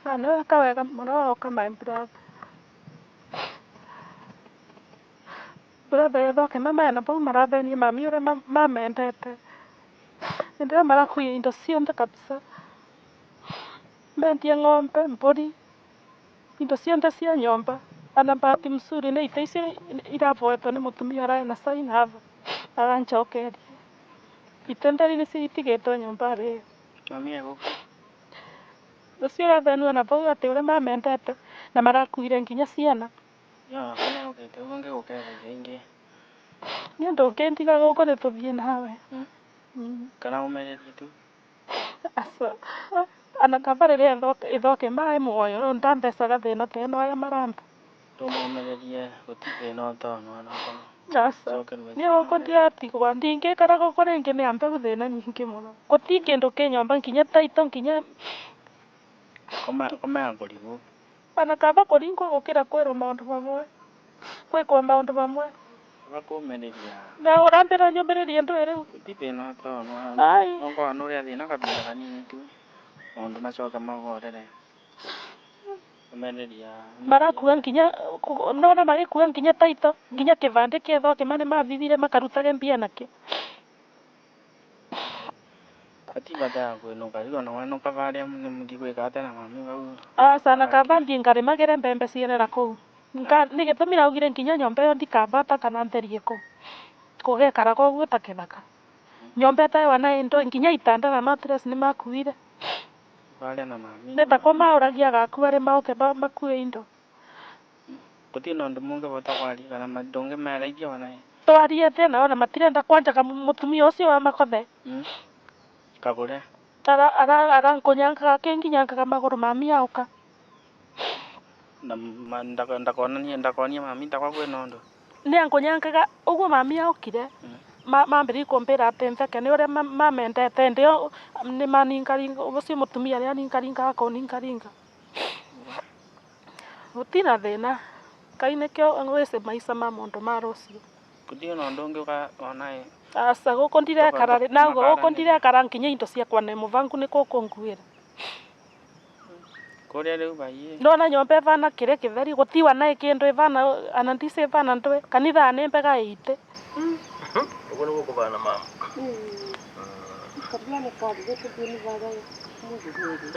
C: Nĩ weka wega mũno woka my brother. Brother yethoke mama na bau marathenie mami ũrĩa mamendete. Hĩndĩ ĩyo marakuire indo ciothe kabisa. Mendie ng'ombe, mbũri, indo ciothe cia nyũmba. Ana bahati mzuri nĩ ite icio iravoetwo nĩ mũtumia ũrarĩ na sign haha aganjokeria. Ite nderi nĩcio itigĩtwo nyũmba rĩ.
E: Mami egũka.
C: Ũcio ũrathenua na bau atĩ ũrĩa mamendete na marakuire nginya ciana.
E: Yo, kana ũkĩte ũguo ngĩgũkĩra indo ingĩ.
C: Niĩ ndũngĩndiga gũkũ nĩ tũthiĩ nawe.
E: Kana ũmĩrĩrie tu.
C: Aca. Ana kaba rĩrĩa ĩthoke maĩ muoyo rĩu ndandecaga thĩna ta ĩno aya maramba.
E: Tũmũmĩrĩrie gũtirĩ thĩna ũtona onakorwo.
C: Aca.
E: Cokerwo
C: Niĩ gũkũ ndiratigwa ndingĩikara gũkũ rĩngĩ nĩ ambe thĩna nyingĩ mũno. Gũtirĩ kĩndũ kĩ nyũmba nginya taito nginya
E: Komea kũrigwo.
C: ona kaba kũringwo gũkĩra kwĩrwo maũndũ mamwe. Gwĩkwo maũndũ mamwe.
E: Kaba kũmĩrĩria.
C: Na ũrambĩra nyũmĩrĩrie ndũĩ rĩu.
E: Gũtirĩ thĩna ũtona.
C: Ai.
E: Okorwo nĩ ũrĩa thĩna kabinda kanini tu. Maũndũ macoke mahorere. Ũmĩrĩria.
C: Marakua nginya nona magĩkua nginya taito nginya kĩbandĩ kĩa thoke nĩ mathithire makarutage mbia nakĩo.
E: Gũtirĩ bata ya kwĩnũka rĩu ona wenũka barĩa nĩ mũthiĩ gwĩka atĩa na mami bau.
C: Aca na kaba thiĩ ngarĩmagĩre mbembe ciene kũu. Nĩ gĩtũmi raugire nginya nyũmba ĩyo ndikambata kana ntherie kũu. Kũgekaraga ũguo ta kĩthaka. Nyũmba ĩtarĩ na indo nginya itanda na mattress nĩ makuire.
E: Barĩa na mami.
C: Nĩ tako maũragia agaku arĩ moke makue indo.
E: Gũtirĩ na ũndũ mũngĩhota kwaria kana ndũngĩmera ithuĩ ona ĩ.
C: Twarie atĩa nao na matirenda kwanja mũtumia ũcio wa makothe.
E: Kagũre.
C: Arankunyangaga akĩnginyangaga magũrũ mami aũka.
E: Na ndakonanie ndakonie mami takwa kwĩna ũndũ.
C: Nĩ ankunyangaga ũguo mami aũkire mambĩrĩirie kũmbĩra atĩ ntheke nĩ ũrĩa mamendete hĩndĩ ĩyo nĩ maningaringa ũcio mũtumia nĩ aningaringaga kũningaringa. Gũtirĩ na thĩna. Ngai nĩkĩo wĩcĩ maica ma mũndũ ma rũciũ.
E: Gũtirĩ na ũndũ ũngĩ ona ĩ.
C: Aca gũkũ ndirekara rĩ nauga gũkũ ndirekara nginya indo ciakwa nĩ mũbangu nĩ kũkũnguĩra.
E: Kũrĩa rĩu baiĩ.
C: Ndona nyũmba ĩbana kĩrĩa kĩtheri gũtiwa na kĩndũ ĩbana ana ndici ĩbana ndũĩ kanitha nĩ mbega ĩite.
A: Uguo nĩguo kũbana mama.
D: Kabla nĩ kwarire tũthiĩ nĩ vaga mũthuri.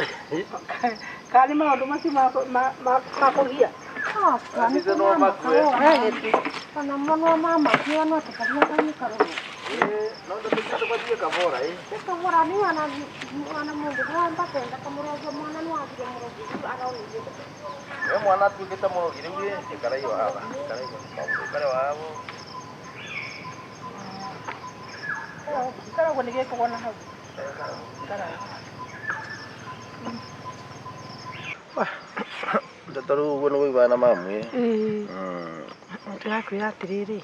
B: Kana nĩ maũndũ macio ma kũgia.
A: Athiĩte no makue.
D: Ona mwana mama kia no tukaria kani karoro.
A: No ndũtũkĩte bathiĩ kabora ĩ.
D: Kabora ni ana ana mundu gwamba kenda kamurogo mwana no athire murogi araonire.
A: We mwana atuĩkĩte mũrogi rĩu ĩ, ikara iyo haha. Ikara iyo maũndũ ikare wao.
B: Ikara ũguo nĩgĩkũgwa na hau.
A: Ndeto rĩu ũguo nĩguo ibana mamu ĩ.
B: Ndĩrakwĩra atĩrĩrĩ,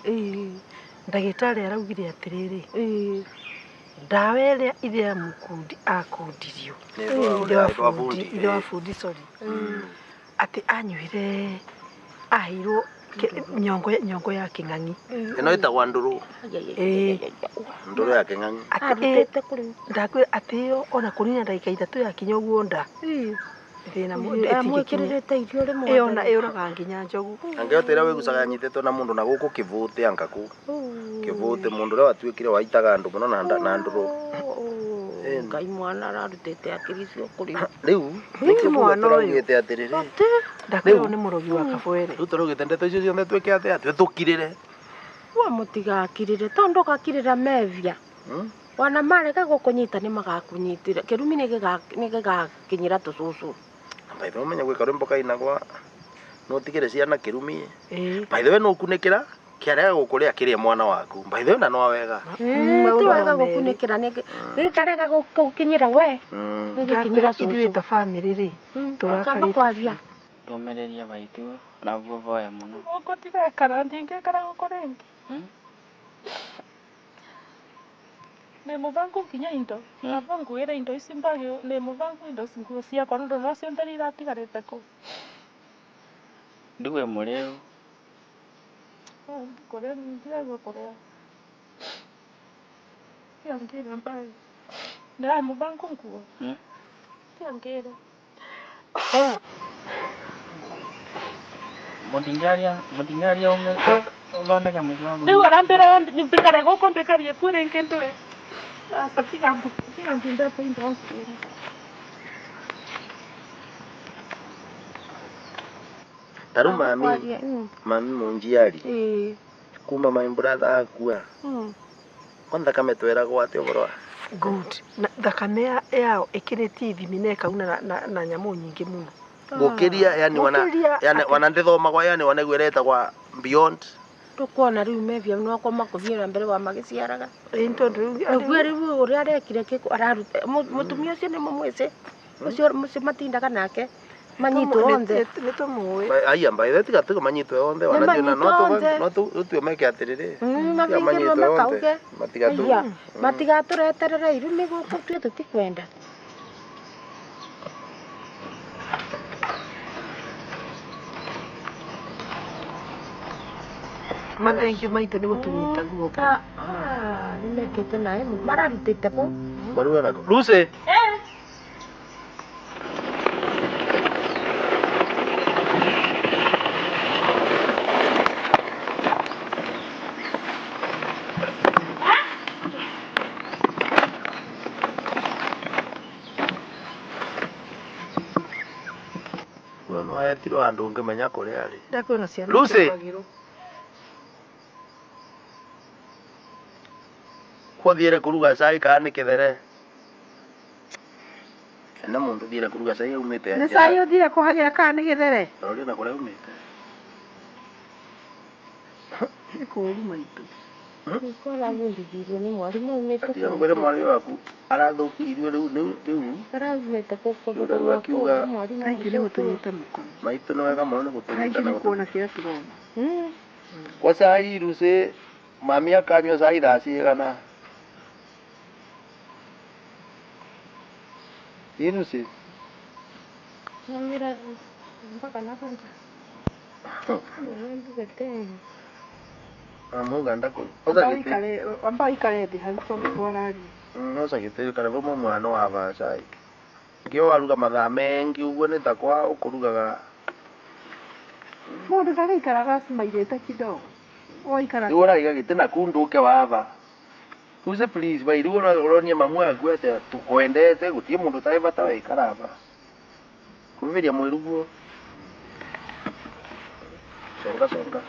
B: ndagĩtarĩ araugire atĩrĩrĩ, ndawa ĩrĩa ithe ya mũkundi akundirio,
A: Nĩ wa bundi.
B: Ithe wa bundi sorry, atĩ anyuire aheirwo nyongo ya kĩng'ang'i.
A: Ĩno ĩtagwa ndũrũ. Ndũrũ ya kĩng'ang'i.
D: Arutĩte kũrĩ.
B: Ndakwĩra atĩ ĩyo ona kũnina ndagĩka ithatũ yakinya ũguo nda thĩna
D: Amwĩkĩrĩrĩte irio rĩmwe.
B: Ĩyo na ĩũragaga nginya njogu.
A: Angĩhota ĩrĩa wĩgucaga nyitĩtwo na mũndũ na gũkũ kĩbũtĩ anga kũ. Kĩbũtĩ mũndũ ũrĩa watuĩkire waitaga andũ mũno na ndũrũ.
D: Ngai mwana ararutĩte akiri icio kũrĩ.
A: Rĩu nĩkĩo
B: mwana ũyũ.
A: tũraugĩte atĩrĩrĩ.
B: Ndakwĩrwo nĩ mũrogi wa kabwere.
A: Rĩu tũraugĩte ndeto icio ciothe twĩke atĩa twĩtũkirĩre.
D: Wa mũtigakirĩre tondũ gakirĩra mevia. Wana marega gũkũnyita nĩ magakunyitĩra. Kĩrumi nĩ gĩgakinyĩra tũcũcũ.
A: By the way ũmenye gwĩ karwĩmbo kainagwa no ũtigĩre ciana kĩrumi. By the way no ũkunĩkĩra kĩarega gũkũrĩa kĩrĩe mwana waku. By the way na no wega.
D: Ti wega gũkunĩkĩra nĩ karega gũkinyĩra we. Nĩgĩkinyĩra
B: Ithuĩ
D: cũcũ.
B: ta bamĩrĩ rĩ,
D: Kamba
B: tũrakarĩte.
D: kwaria.
E: Ndũmĩrĩria maitũ na voya mũno.
C: Gũkũ ndigekara ndingĩkara gũkũ rĩngĩ. Nĩ mũbango nginya indo. Baba nguĩre indo ici mbagi nĩ mũbango indo nguo ciakwa nĩ ũndũ no cio theri iratigarĩte kũu.
E: Nduwe mũrĩu.
C: Kũrĩa ndiraigua kũrĩa. Tiangĩra mbagi. Ndĩrahe mũbango nguo. Tiangĩra.
E: Mũtingĩaria ũthondeke mũciĩ waku.
C: Rĩu arambĩra mbikare gũkũ mbikarie kuo rĩngĩ ndũĩ. Aca tiga ndindete indo nguĩre.
A: Ta rĩu mami mami mũnjiari kuma my brother akua kwa thakame tweragwo atĩ ũhoro wa
B: Good. Na thakame yao ĩkĩrĩtie ithimi na ĩkauna na nyamũ nyingĩ mũno.
A: Gũkĩria yani wana
B: Gũkĩria
A: yani wana ndĩthomagwa yani wana ĩguo ĩretagwa beyond.
D: Tũkuona rĩu mevia nwakwa makũthiĩ na mbere wa magĩciaraga.
B: Ĩĩ tondũ rĩu
D: Ũguo rĩu ũrĩa arekire kĩko araruta mũtumia ũcio nĩ mũmwĩcĩ ũcio mũcio matindaga nake manyitwo onthe.
B: Nĩ tũmũĩ.
A: Aya by the way tiga tiga manyitwo onthe
D: Nĩ
A: wana no
D: manyitwo onthe.
A: no tũtue meke atĩrĩrĩ. Tiga
D: Mabingĩrwo
A: manyitwo onthe.
D: makauge.
A: Matigatu.
D: Aya matigatũreterere irumi gũkũ tuĩ tũtikwenda.
B: Mathengio maitũ nĩ gũtũnyita guoko.
D: Nĩ mekĩte naĩ mararutĩte kũ.
A: Maruga nako. Lucy. We no etirwo handũ ũngĩmenya kũrĩa arĩ.
B: Ndakwĩra ciana
A: Lucy.
B: ikĩrũagĩrwo.
A: Kwathiĩre kũruga cai kana nĩ kĩthere? Ena mũndũ ũthiĩre kũruga cai aumĩte
B: Nĩ cai ũthire kũhagĩra kana nĩ gĩthere?
A: Roria na kũrĩa aumĩte.
B: Nĩ kũũru maitũ.
D: Kwaragĩrĩirio nĩ mwarimũ aumĩte
A: Tiga ngwĩre mwarĩ waku arathũkirio rĩu rĩu rĩu
D: Araumĩte kũkũ
A: Rĩu rĩu akiuga
B: Thengiũ nĩ gũtũnyita mũkono.
A: maitũ nĩ wega mũno nĩ gũtũnyita
B: Thengiũ
A: na
B: nĩ kuona kĩrĩa tũrona.
A: Kwa cai Lucy mami akanyua cai thaa cigana? Ĩ Lucy?
D: Namwĩra mpaka nakuja.
A: Amuga ndakũ. Oza gĩtĩ.
B: Amba ũikare thĩ hau tondũ twararia.
A: Oza gĩtĩ ũikare vau mwana wa va cai. Ngĩo waruga mathaa mengi ũguo nĩ ta kwa ũkũrugaga.
B: Mũndũ ndarĩikaraga acimairĩte kidogo. Waikara.
A: Riu uraiga giti na kunduke wava. Use please bai riu uronie mamu aku atia tukwendete gutie mundu tai bata waikara aba. Kuviria mwiruguo. Songa songa.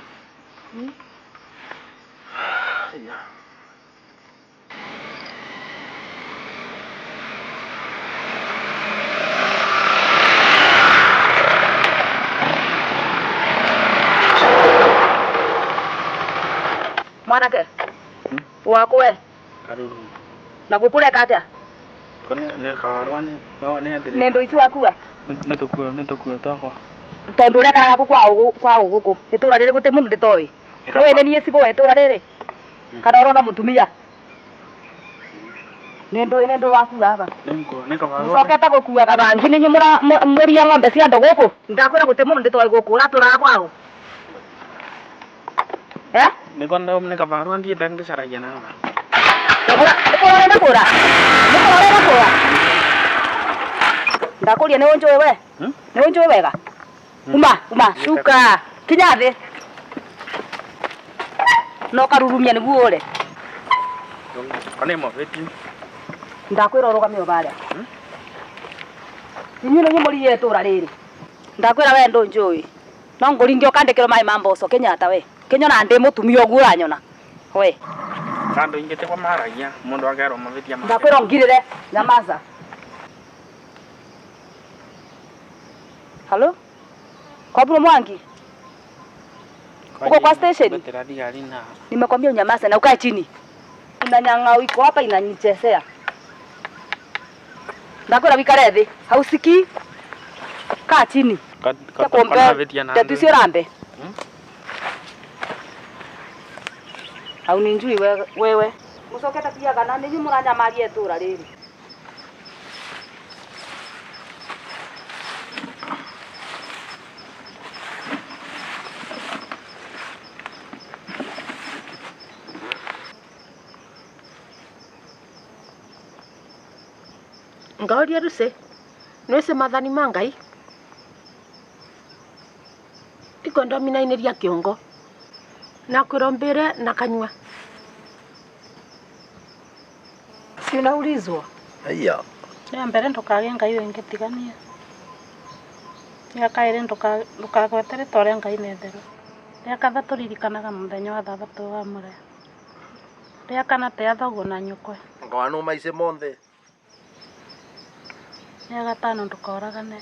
A: Ya.
F: Mwanake wakwe
E: Karuru.
F: Na gukureka atia?
E: Kone ne kawarwa ne no ne atire.
F: Nendo ici wakua?
E: Ne tukua ne tukua twakwa.
F: Tondu urekaga ku kwa guku itura riri guti mundu nditoi. We ni nie cigo itura riri. Kana urona mutumia. Nendo wakua aba.
E: Ne kawarwa.
F: Mucokete gukuaga bangi ni nyumura muria ng'ombe cia andu guku. Ndakwira guti mundu nditoi guku uraturaga kwao. Eh?
E: Niko ndo ne kawarwa ndiete ngicaragia na aba.
F: Nĩkũra kũra. Nĩkũra kũra. Ndakuria nĩ ũnjũĩ we? Nĩ ũnjũĩ wega? Uma, uma, cuka. Kinya thĩ. No karurumia nĩguo ũre.
E: Kone mabeti.
F: Ndakwĩra ũrũgame o barĩa. Inyuĩ nĩ mũriĩ itũra rĩrĩ. Ndakwĩra we ndũnjũĩ. No ngũringe ũkandĩkĩrwo maĩ ma mboco Kenyatta we. Kĩnyona ndĩ mũtumia ũguo ũranyona. We.
E: Kando ingĩ kwa maragia mundu akerwo mabitia make.
F: Ndakwĩra ũngirĩre nyamaza. Halo? Kwa Bro Mwangi? Uko kwa station? Nimekwambia unyamaze na ukae chini. Kuna nyang'au iko hapa inanichezea. Ndakwĩra wikare thĩ. Hausikii? Kaa chini. Tatu sio rambe. Hauninjui wewe. Mucokete kuiagana nĩ inyuĩ mũranyamaria itũra rĩrĩ.
D: Ngaũria Lucy, nĩwĩsĩ maathani ma Ngai? Ndikwenda ũminainĩria kĩongo. Nakwĩra ũmbĩre na kanyua.
B: Si unaulizwa?
A: Haya.
C: Ya mbere ndukage Ngai wingi tigania. Ya kairi ndukagwete ritwa ria Ngai nĩ itheru. Ria kathatũ ririkanaga mũthenya wa thabatũ wamũre. Ria kana tia thoguo na nyũkwe.
A: Ngawanu maice monthe.
C: Ria gatano ndukoragane.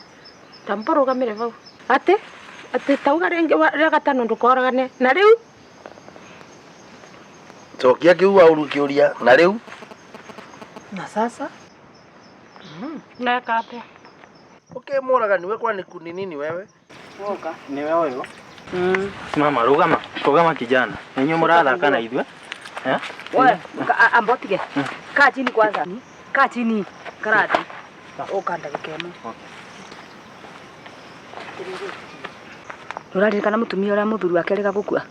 D: Tamba ũrũgamĩre hau. Atĩ atĩ tauga rĩngĩ ria gatano ndũkoragane. Na rĩu?
A: Cokia kĩu waũru kĩũria na rĩu?
B: Na sasa?
C: Neka atia?
A: Okay, mũraga niwe kwani ni nini wewe?
F: Woka.
G: Niwe ũyũ? Mama rũgama, rũgama kijana. Ninyi mũrathaka na ithuĩ? Eh?
F: Wewe, ambotige. Kaa chini kwanza. Kaa chini. Karati. Ũka ndagĩka ĩmwe. Ũraririkana mũtumia ũrĩa mũthuri wake arĩga gũkua?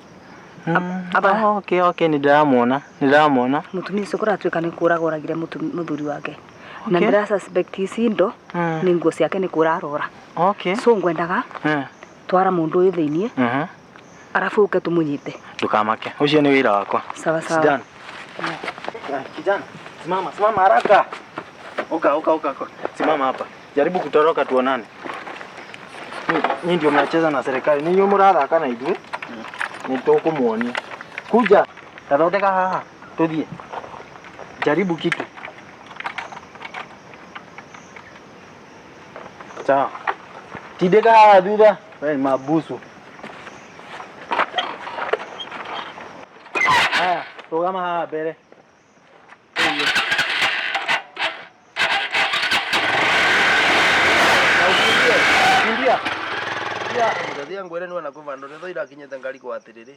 G: Aba okay, okay, nĩndĩramuona, nĩndĩramuona.
F: Mũtumia ũcio kũratuĩka nĩ kũraga oragire mũthuri wake. Na ndĩra suspect ici indo nĩ nguo ciake nĩ kũra arora.
G: Okay.
F: So ngwendaga twara mũndũ ũyũ thĩiniĩ arabu ũke tũmũnyite.
G: Ndũkamake, ũcio nĩ wĩra wakwa.
F: Sawa sawa.
G: Kijana. Kijana, simama, simama haraka. Oka, oka, oka. Simama hapa. Jaribu kutoroka tuonane. Nyinyi ndio mnacheza na serikali. Ninyi mũrathaka na ithuĩ. Nĩ tũkũmuonia. Kuja, tathondeka haha, tuthiĩ. Jaribu kitu. Sawa. Tindĩka haha thutha. Wewe ni mabusu. Haya, rũgama haha mbere. Kimbia.
A: Kimbia. Mũthia ngwĩre nĩ wena kwĩ vandũ nĩ irakinyĩte ngarikwo atĩrĩrĩ.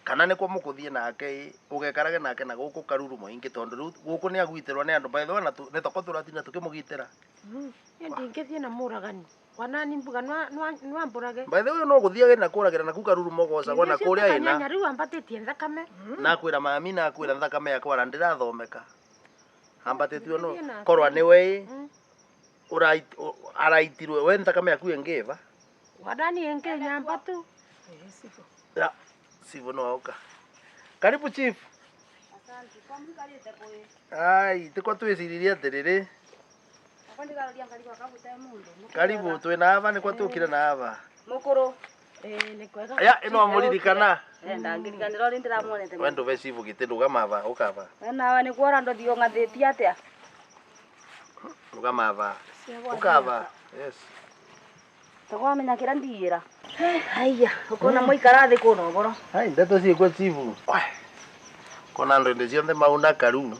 A: Kana nĩ kwa mũkũthiĩ nake ũgekarage nake na gũkũ karuru mũingĩ tondũ rĩu gũkũ nĩ agwitĩrwo nĩ andũ by the way na nĩ toko tũratinda tũkĩmũgitĩra.
D: Niĩ ndingĩthiĩ na mũragani. Wanani mbuga nwambũrage.
A: By the way no gũthiage na kũragĩra na kuu karuru mũgocagwo na kũrĩa ĩna.
D: Rĩu ambatĩtie thakame.
A: Nakwĩra mami nakwĩra thakame yakwa ndĩrathomeka. Ambatĩtio no korwa nĩ we araitirwe we thakame yaku ĩngĩva.
D: Wanani ĩngĩ nyamba tu.
A: Ya. Chief no oka. Karibu chief. Ai, tikwa twiciririe atiriri. Karibu twina ava nikwa tukire na ava.
F: Mukuru.
D: Ni kwega.
A: Aya ino muririkana.
F: Ndangirikanira uri ndiramuonete.
A: We nduve chief giti ndugama ava ukava.
F: Nawe ni kuora ndothio ng'athitie atia?
A: Ndugama ava. Ukava. Yes.
F: Takwamenya kira ndiira. Haiya, ukona muikara thi kuno ugoro.
A: Ai, ndeto ciikwo chief. Kona andu indi ciothe mauna karu.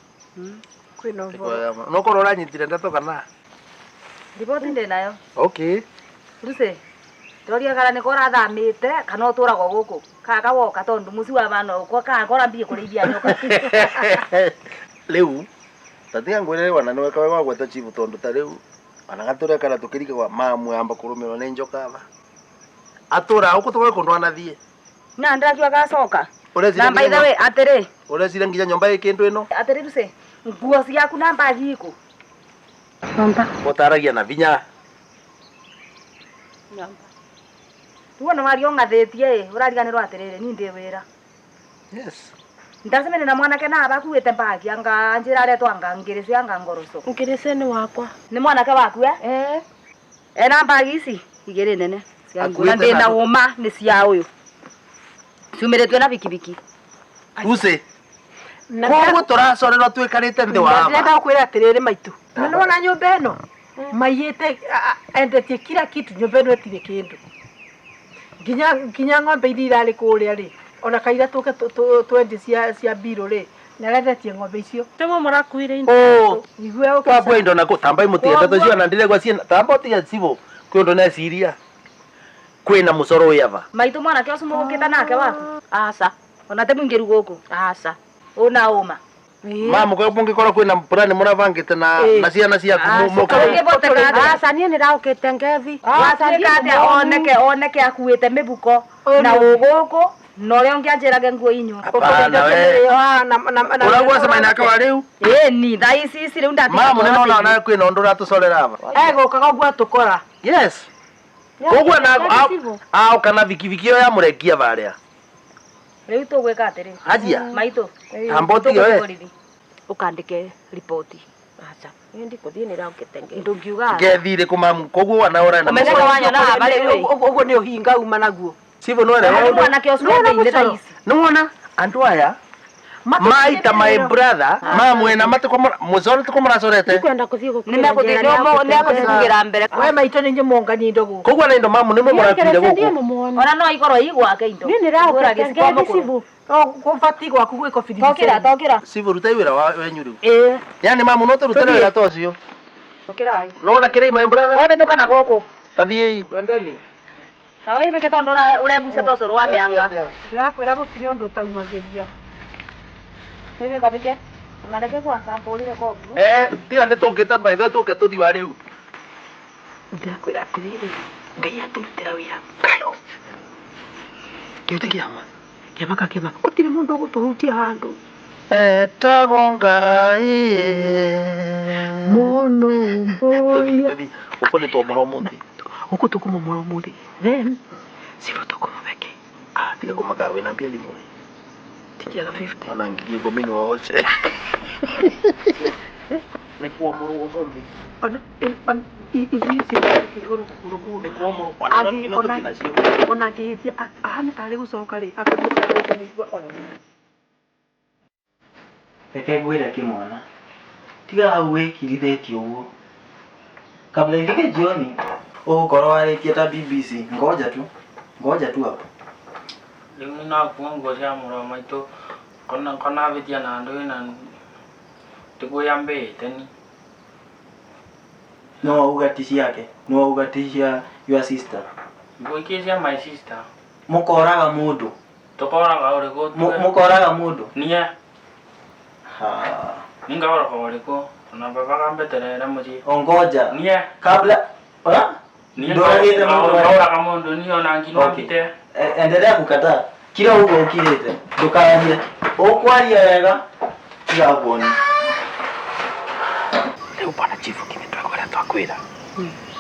B: Kwina uvoro.
A: No korwo uranyitire ndeto kana?
F: Riboti ndi nayo.
A: Okay.
F: Lucy, ndoria kana nĩ korathamĩte kana ũtũragwo gũkũ kana kawoka tondu mũciĩ wa bana ũkwa kana korambie kũrĩithia nyoka.
A: Rĩu tatiga ngwĩre wana nĩwe kawe wagweta chief tondu ta rĩu ona gatũre kana tũkĩrika kwa mamu amba kũrũmĩrwo nĩ njoka aba atũra gũkũ tũkoe kũndũ anathiĩ
F: Na ndĩrakiuga gacoka.
A: Ũreciria
F: Na by the way atĩrĩ
A: ũreciria nginya nyũmba ĩ kĩndũ ĩno
F: atĩrĩ Lucy, nguo ciaku na mbagi ikũ.
D: Nyomba.
A: Gũtaragia na vinya.
F: Nyomba. Rĩu ona waria ũng'athĩtie ĩ ũrariganĩrwo atĩrĩrĩ ni ndĩ wĩra.
A: Yes.
F: Ndacemania na mwanake na abakuĩte mbagi anga njĩra aretwo anga ngĩrĩcĩ anga ngoroco.
D: Ngĩrĩcĩ nĩ wakwa.
F: Nĩ mwanake waku eh?
D: Eh.
F: Ena mbagi ici igĩrĩ nene cia nguo na
A: Akuĩte
F: ndĩna
A: na-
F: ũma nĩ cia ũyũ. Ciumĩrĩtio na bikibiki.
A: Lucy.
B: Na
A: Koguo tũracorerwo twĩkarĩte thĩ wa aba.
B: ndĩrenda gũkwĩra atĩrĩrĩ maitũ. Na nĩwona nyũmba ĩno maiyĩte endetie kila kitu nyũmba ĩno ĩtirĩ kĩndũ. Nginya nginya ng'ombe iria irarĩ kũrĩa rĩ ona kaira tũke twendie cia cia mbirũ rĩ nĩarendetie ng'ombe icio.
C: Timo mũrakuire indo.
A: Oh.
B: Igue ũkĩca-
A: Twakua indo nako tambai mũtige ndeto cio na ndiregwa ciĩna tamba ũtige cibũ kwĩ ũndũ neciria kwĩna mũcoro wĩ aba.
F: Maitũ mwanake ũcio mũgũkĩte nake waku.
D: Aca.
F: Ona te mũingĩru gũkũ.
D: Aca.
F: Ũna ũma.
A: Mamu kwa mũngĩkorwo kwĩna plan mũrabangĩte na na ciana ciaku mũke
F: Ũngĩboteka atĩa?
D: Aca niĩ nĩraũkĩte ngethi.
F: Watuĩka atĩa oneke oneke akuĩte mĩbuko na ũgũkũ na ũrĩa ũngĩ anjĩrage nguo inyua.
A: Hapana we. Ũraigua cemania nake wa rĩu?
F: Ĩni thaa ici ici rĩu ndatiga.
A: Mamu nĩnona onawe kwĩna ũndũ ũratũcorera aba.
B: Egũkaga ũguo atũkora.
A: Yes. Koguo na aũka na bikibiki ĩyo ya mũrengia barĩa.
F: Rĩu tũgwĩka atĩrĩ.
A: Hajia.
F: Maitũ.
A: Tamba ũtige we.
F: Borithi. Ũkandĩke riboti.
D: Aca. Niĩ ndikũthiĩ nĩraũkĩte ngethi.
F: Ndũngiuga.
A: Ngethi ĩrĩkũ mamu koguo wana ũrenda.
F: Ũmeneke wanyona aba rĩu ĩ.
B: Ũguo nĩ ũhinga uma naguo.
A: Cibũ nĩwona
F: Rĩu mwanake ũcio thĩinĩ thaa ici.
A: Nĩwona andũ aya maita my brother mamwena matiko mũcore tiko mũracorete.
D: Ndikwenda kũthiĩ gũkuĩra
F: Nĩmekũthiĩ
D: njĩra
F: nĩekũthiĩ kugĩra mbere.
B: We maitũ nĩ nyũmũngani indo gũkũ.
A: Koguo na indo mamu nĩmwe mũrakuire
D: Ndiĩ
A: gũkũ.
D: mũmuoni.
F: Ona no ikorwo ii gwake indo.
D: Niĩ nĩraũkĩte ngethi cibũ.
B: Gũbatiĩ gwaku gwĩko
F: Tokĩra tokĩra.
A: Cibũ rutai wĩra wenyu rĩu.
F: Ĩĩ.
A: Yani mamu no tũrute wĩra ta ũcio.
F: Tokĩra.
A: Nona kĩrĩ my brother.
F: Wewe nduka na gũkũ.
A: Tathiĩi. Twendeni.
F: Na wewe meke tondu ũrebucia ta ũcũrũ wa mĩanga.
B: Ndĩrakwĩra gũtirĩ ũndũ ũtaumagĩria.
F: Wewe kabike. Unareke gwaka mbũrire koguo.
A: Eh, tiga nĩ tũngĩta maitho tũke tũthi wa rĩu.
B: Ndĩrakwĩra atĩrĩrĩ Ngai atũrutĩra wĩra.
A: Kĩu ti kĩama.
B: Kĩama ka kĩama. Gũtirĩ mũndũ ũgũtũhutia handũ.
A: Etagwo Ngai.
B: Mũno mbũya.
A: Gũkũ nĩ twomora ũmũthĩ.
B: Gũkũ tũkũmomora ũmũthĩ. Then cibũ tũkũmũbeke.
A: Ah, tiga kũmaka wĩna mbia thimũ.
B: Tikiaga 50.
A: Ona ngiri ikũmi nĩ woce. Nĩ kuomorwo ũmũthĩ.
B: Ona ithuĩ igũrũ kũgũrũ
A: Nĩ kuomorwo. Ona ino tũtinacio.
B: Ona angĩhĩtia ahane tarĩ gũcoka rĩ akatũka ona.
G: Reke ngwĩre kĩmwana, tiga hau wĩkirithĩtie ũguo. Kabla ifike jioni ũgũkorwo warĩtie ta BBC. Ngoja tu, ngoja tu hapo.
E: Rĩu nakua nguo cia mũrũ wa maitũ kona avĩtia na andũ ĩna tikuĩambĩte ni.
G: No wauga ti ciake, no wauga ti cia your sister.
E: Nguo ingĩ cia my sister.
G: Mũkoraga mũndũ.
E: Tũkoraga ũrĩkũ?
G: Mũkoraga mũndũ.
E: Niĩ.
G: Ha.
E: Ningaoraga ũrĩkũ? Ona baba kambeterere mũciĩ.
G: Ongoja.
E: Niĩ.
G: Kabla ora?
E: Niĩ
G: Ndũragĩte mũndũ wa-
E: ngaũraga mũndũ niĩ ona nginwa
G: Okay.
E: mbite.
G: Endelea kukataa. Kila ugo ukirite. Ndũkarie. Ũkwaria wega. Tiga kuoni.
A: Rĩu bwana chifu kĩmĩtweka ũrĩa twakwĩra.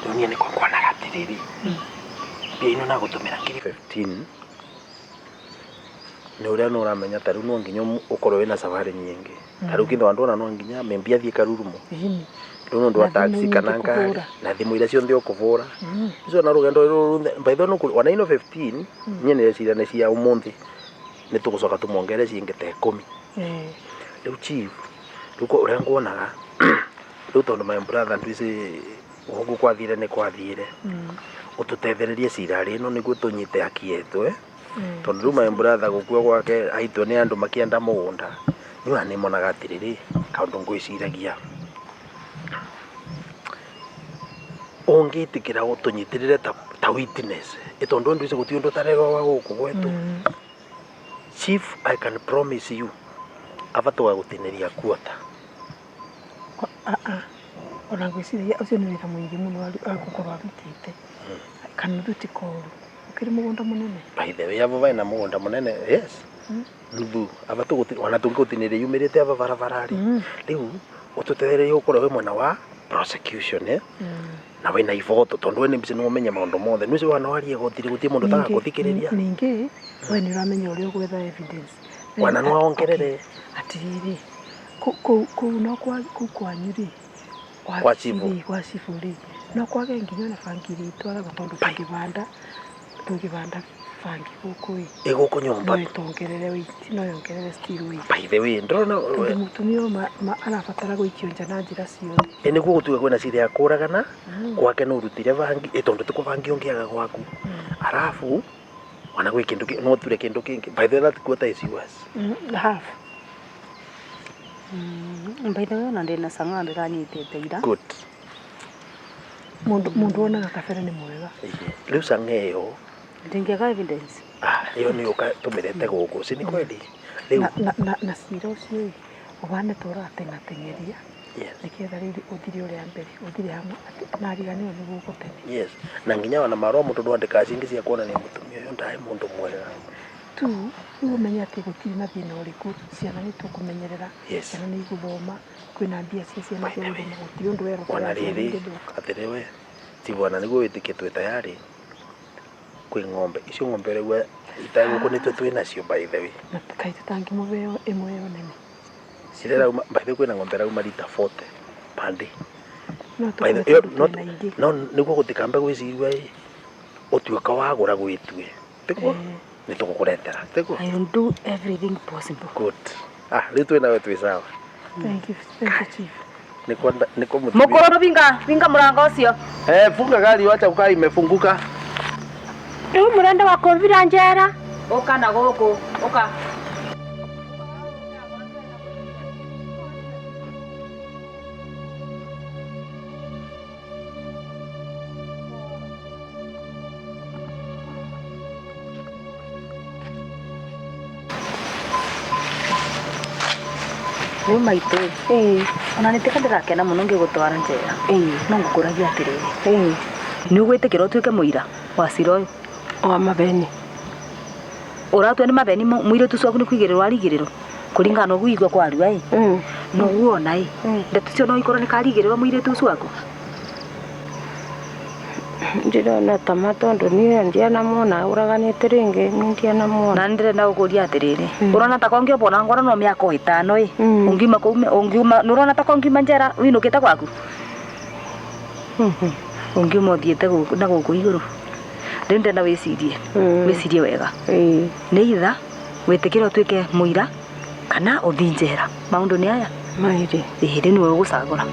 A: Rĩu niĩ nĩkwo kuonaga atĩrĩrĩ. Mbia ino nagũtũmĩra ngiri 15. Nĩ ũrĩa nĩ ũramenya ta rĩu no nginya ũkorwo wĩna safari nyingĩ. Ta rĩu kĩndũ andũ ona no nginya maybe athiĩ Karurumo.
B: Ĩni.
A: Rĩu nĩ ũndũ wa
B: Na thimũ
A: taxi kana
B: nyingĩ
A: ngari
B: kũhũra.
A: na thimũ iria ciothe ũkũbũra. Icio na rũgendo rũrũ ruthe by the way no ona ino 15 niĩ nĩreciria nĩ cia ũmũthĩ nĩ tũgũcoka tũmongere cingĩ ta ikũmi.
B: Eh.
A: Rĩu chief rĩu ũrĩa nguonaga rĩu tondũ my brother ndwĩci ũguo kwathire nĩ kwathire ũtũtethererie cira rĩno nĩguo tũnyite haki yetu eh? Tondũ rĩu my brother gũkua gwake aitwo nĩ andũ makĩenda mũgũnda niĩ ona nĩmonaga atĩrĩrĩ kaũndũ ngwĩciragia ũngĩtĩkĩra tũnyitĩrĩre ta witness ĩ tondũ ndwĩci gũtirĩ ũndũ ũtarerwo wa gũkũ gwetũ. Chief, I can promise you aba tũgagũtinĩria quarter.
B: Ona ngwĩciria ũcio nĩ wĩra mũingĩ mũno agũkorwo arutĩte. Kana nuthu ti koru. Ũkĩrĩ mũgũnda mũnene.
A: By the way aba bena mũgũnda mũnene yes. Nuthu aba tũgũti ona tũngĩgũtinĩria yumĩrĩte aba barabara rĩ. Rĩu ũtũtethererie ũkorwo wĩ mwena wa prosecution eh? Na wĩna iboto tondũ we nĩ mbici nĩ ũmenye maũndũ mothe. Nĩ ũcio wana warie gotiri gũtirĩ mũndũ ũtagagũthikĩrĩria.
B: Ningĩ we nĩ ũramenya ũrĩa ũgwetha evidence.
A: Wana no wongerere.
B: Atĩrĩrĩ, kũu no kwa kũu kwanyu rĩ,
A: Kwa cibũ.
B: rĩ, kwa cibũ rĩ, no kwage nginya ona bangi iria itwaragwo tondũ tũngĩbanda bangi gũkũ ĩ,
A: Ĩ gũkũ nyũmba.
B: no ĩtongerere weight, no yongerere still weight.
A: By the way ndĩrona
B: Tondũ mũtumia ũyũ arabatara gũikio nja na njĩra ciothe.
A: ĩ nĩguo gũtuĩka kwĩna cira ya kũragana gwake no ũrutire bangi ĩ tondũ ti bangi ũngĩaga gwaku. Arabu ona gwĩ kĩndũ no ũture kĩndũ kĩngĩ. By the way that quarter is yours.
B: Half.
F: By the way ona ndĩna cang'aa ndĩranyitĩte ira.
A: Good.
B: Mũndũ wonaga kabere nĩ mwega.
A: Rĩu cang'aa ĩyo
F: Ndingĩaga evidence.
A: Ĩyo nĩ ũka tũmĩrete gũkũ si nĩ kweli. Rĩu
B: Na cira ũcio ĩ ũhane ta ũrateng'ateng'eria.
A: Yes.
B: Nĩgetha rĩu ũthire ũrĩa mbere ũthire hamwe na ariganĩrwo nĩ gũkũ tene.
A: Yes. Na nginya ona marũa mũndũ ndwandĩkaga cingĩ cia kuonania mũtumia ũyũ ndarĩ mũndũ mwega.
B: Tu rĩu ũmenye atĩ gũtirĩ na thĩna ũrĩkũ ciana nĩ tũkũmenyerera.
A: Yes.
B: Ciana nĩ igũthoma kwĩna mbia cia ciana cia gũthoma gũtirĩ ũndũ werũ
A: Ona rĩrĩ atĩrĩ we ti bwana nĩguo wĩtĩkie twĩ tayari kwĩ ng'ombe icio ng'ombe ũraigua itagũkũ nĩtwe twĩ nacio by the way.
B: Na kaĩ tũtangĩmũhe ĩmwe ĩyo nene.
A: Ciria irauma by the way kwĩna ng'ombe irauma rita 40 per day.
B: No
A: By the
B: tũkũhe
A: way,
B: tondũ twĩna ingĩ.
A: no nĩguo gũtikambe gwĩcirua ĩ ũtuĩka wagũra gwĩtue tiguo nĩ tũgũkũretera tiguo.
F: I will do everything possible.
A: Good. Rĩu twĩ nawe twĩ sawa.
B: Thank you, thank you chief.
A: Niko mũtumia.
F: Mũkũrũ vinga mũrango ũcio.
A: Funga gari wacha ukaa imefunguka.
D: Rĩu mũrenda wa kũmvira njera.
F: Ũka na gũkũ, ũka. Rĩu maitũ ona nĩ tika ndĩrakena mũno ngĩgũtwara njera no ngũkũragia atĩrĩrĩ nĩ ũgwĩtĩkĩra ũtuĩke mũira wa cira ũyũ
D: wa mabeni
F: ũratua nĩ mabeni mũirĩtu ũcio waku nĩ kũigĩrĩrwo arigĩrĩrwo kũringana na ũguo igua kwarua ĩ no guona ĩ ndeto icio no ikorwo nĩ karigĩrĩrwo mũirĩtu ũcio waku
D: Ndĩrona ta ma tondũ niĩ ndianamuona ũraganĩte rĩngĩ niĩ ndianamuona.
F: Na nĩndĩrenda gũkũria atĩrĩrĩ ũrona ta kongĩ obona ngoro no mĩaka o ĩtano ĩ ũngiuma kũu ũngiuma nĩũrona ta kongiuma njera wĩinũkĩte gwaku ũngiuma ũthiĩte na gũkũ igũrũ rĩu ndĩrenda wĩcirie wĩcirie wega nĩ itha wĩtĩkĩre ũtuĩke mũira kana ũthiĩ njera maũndũ nĩ aya
D: Mairĩ
F: ĩĩ rĩu nĩwe ũgũcagũra.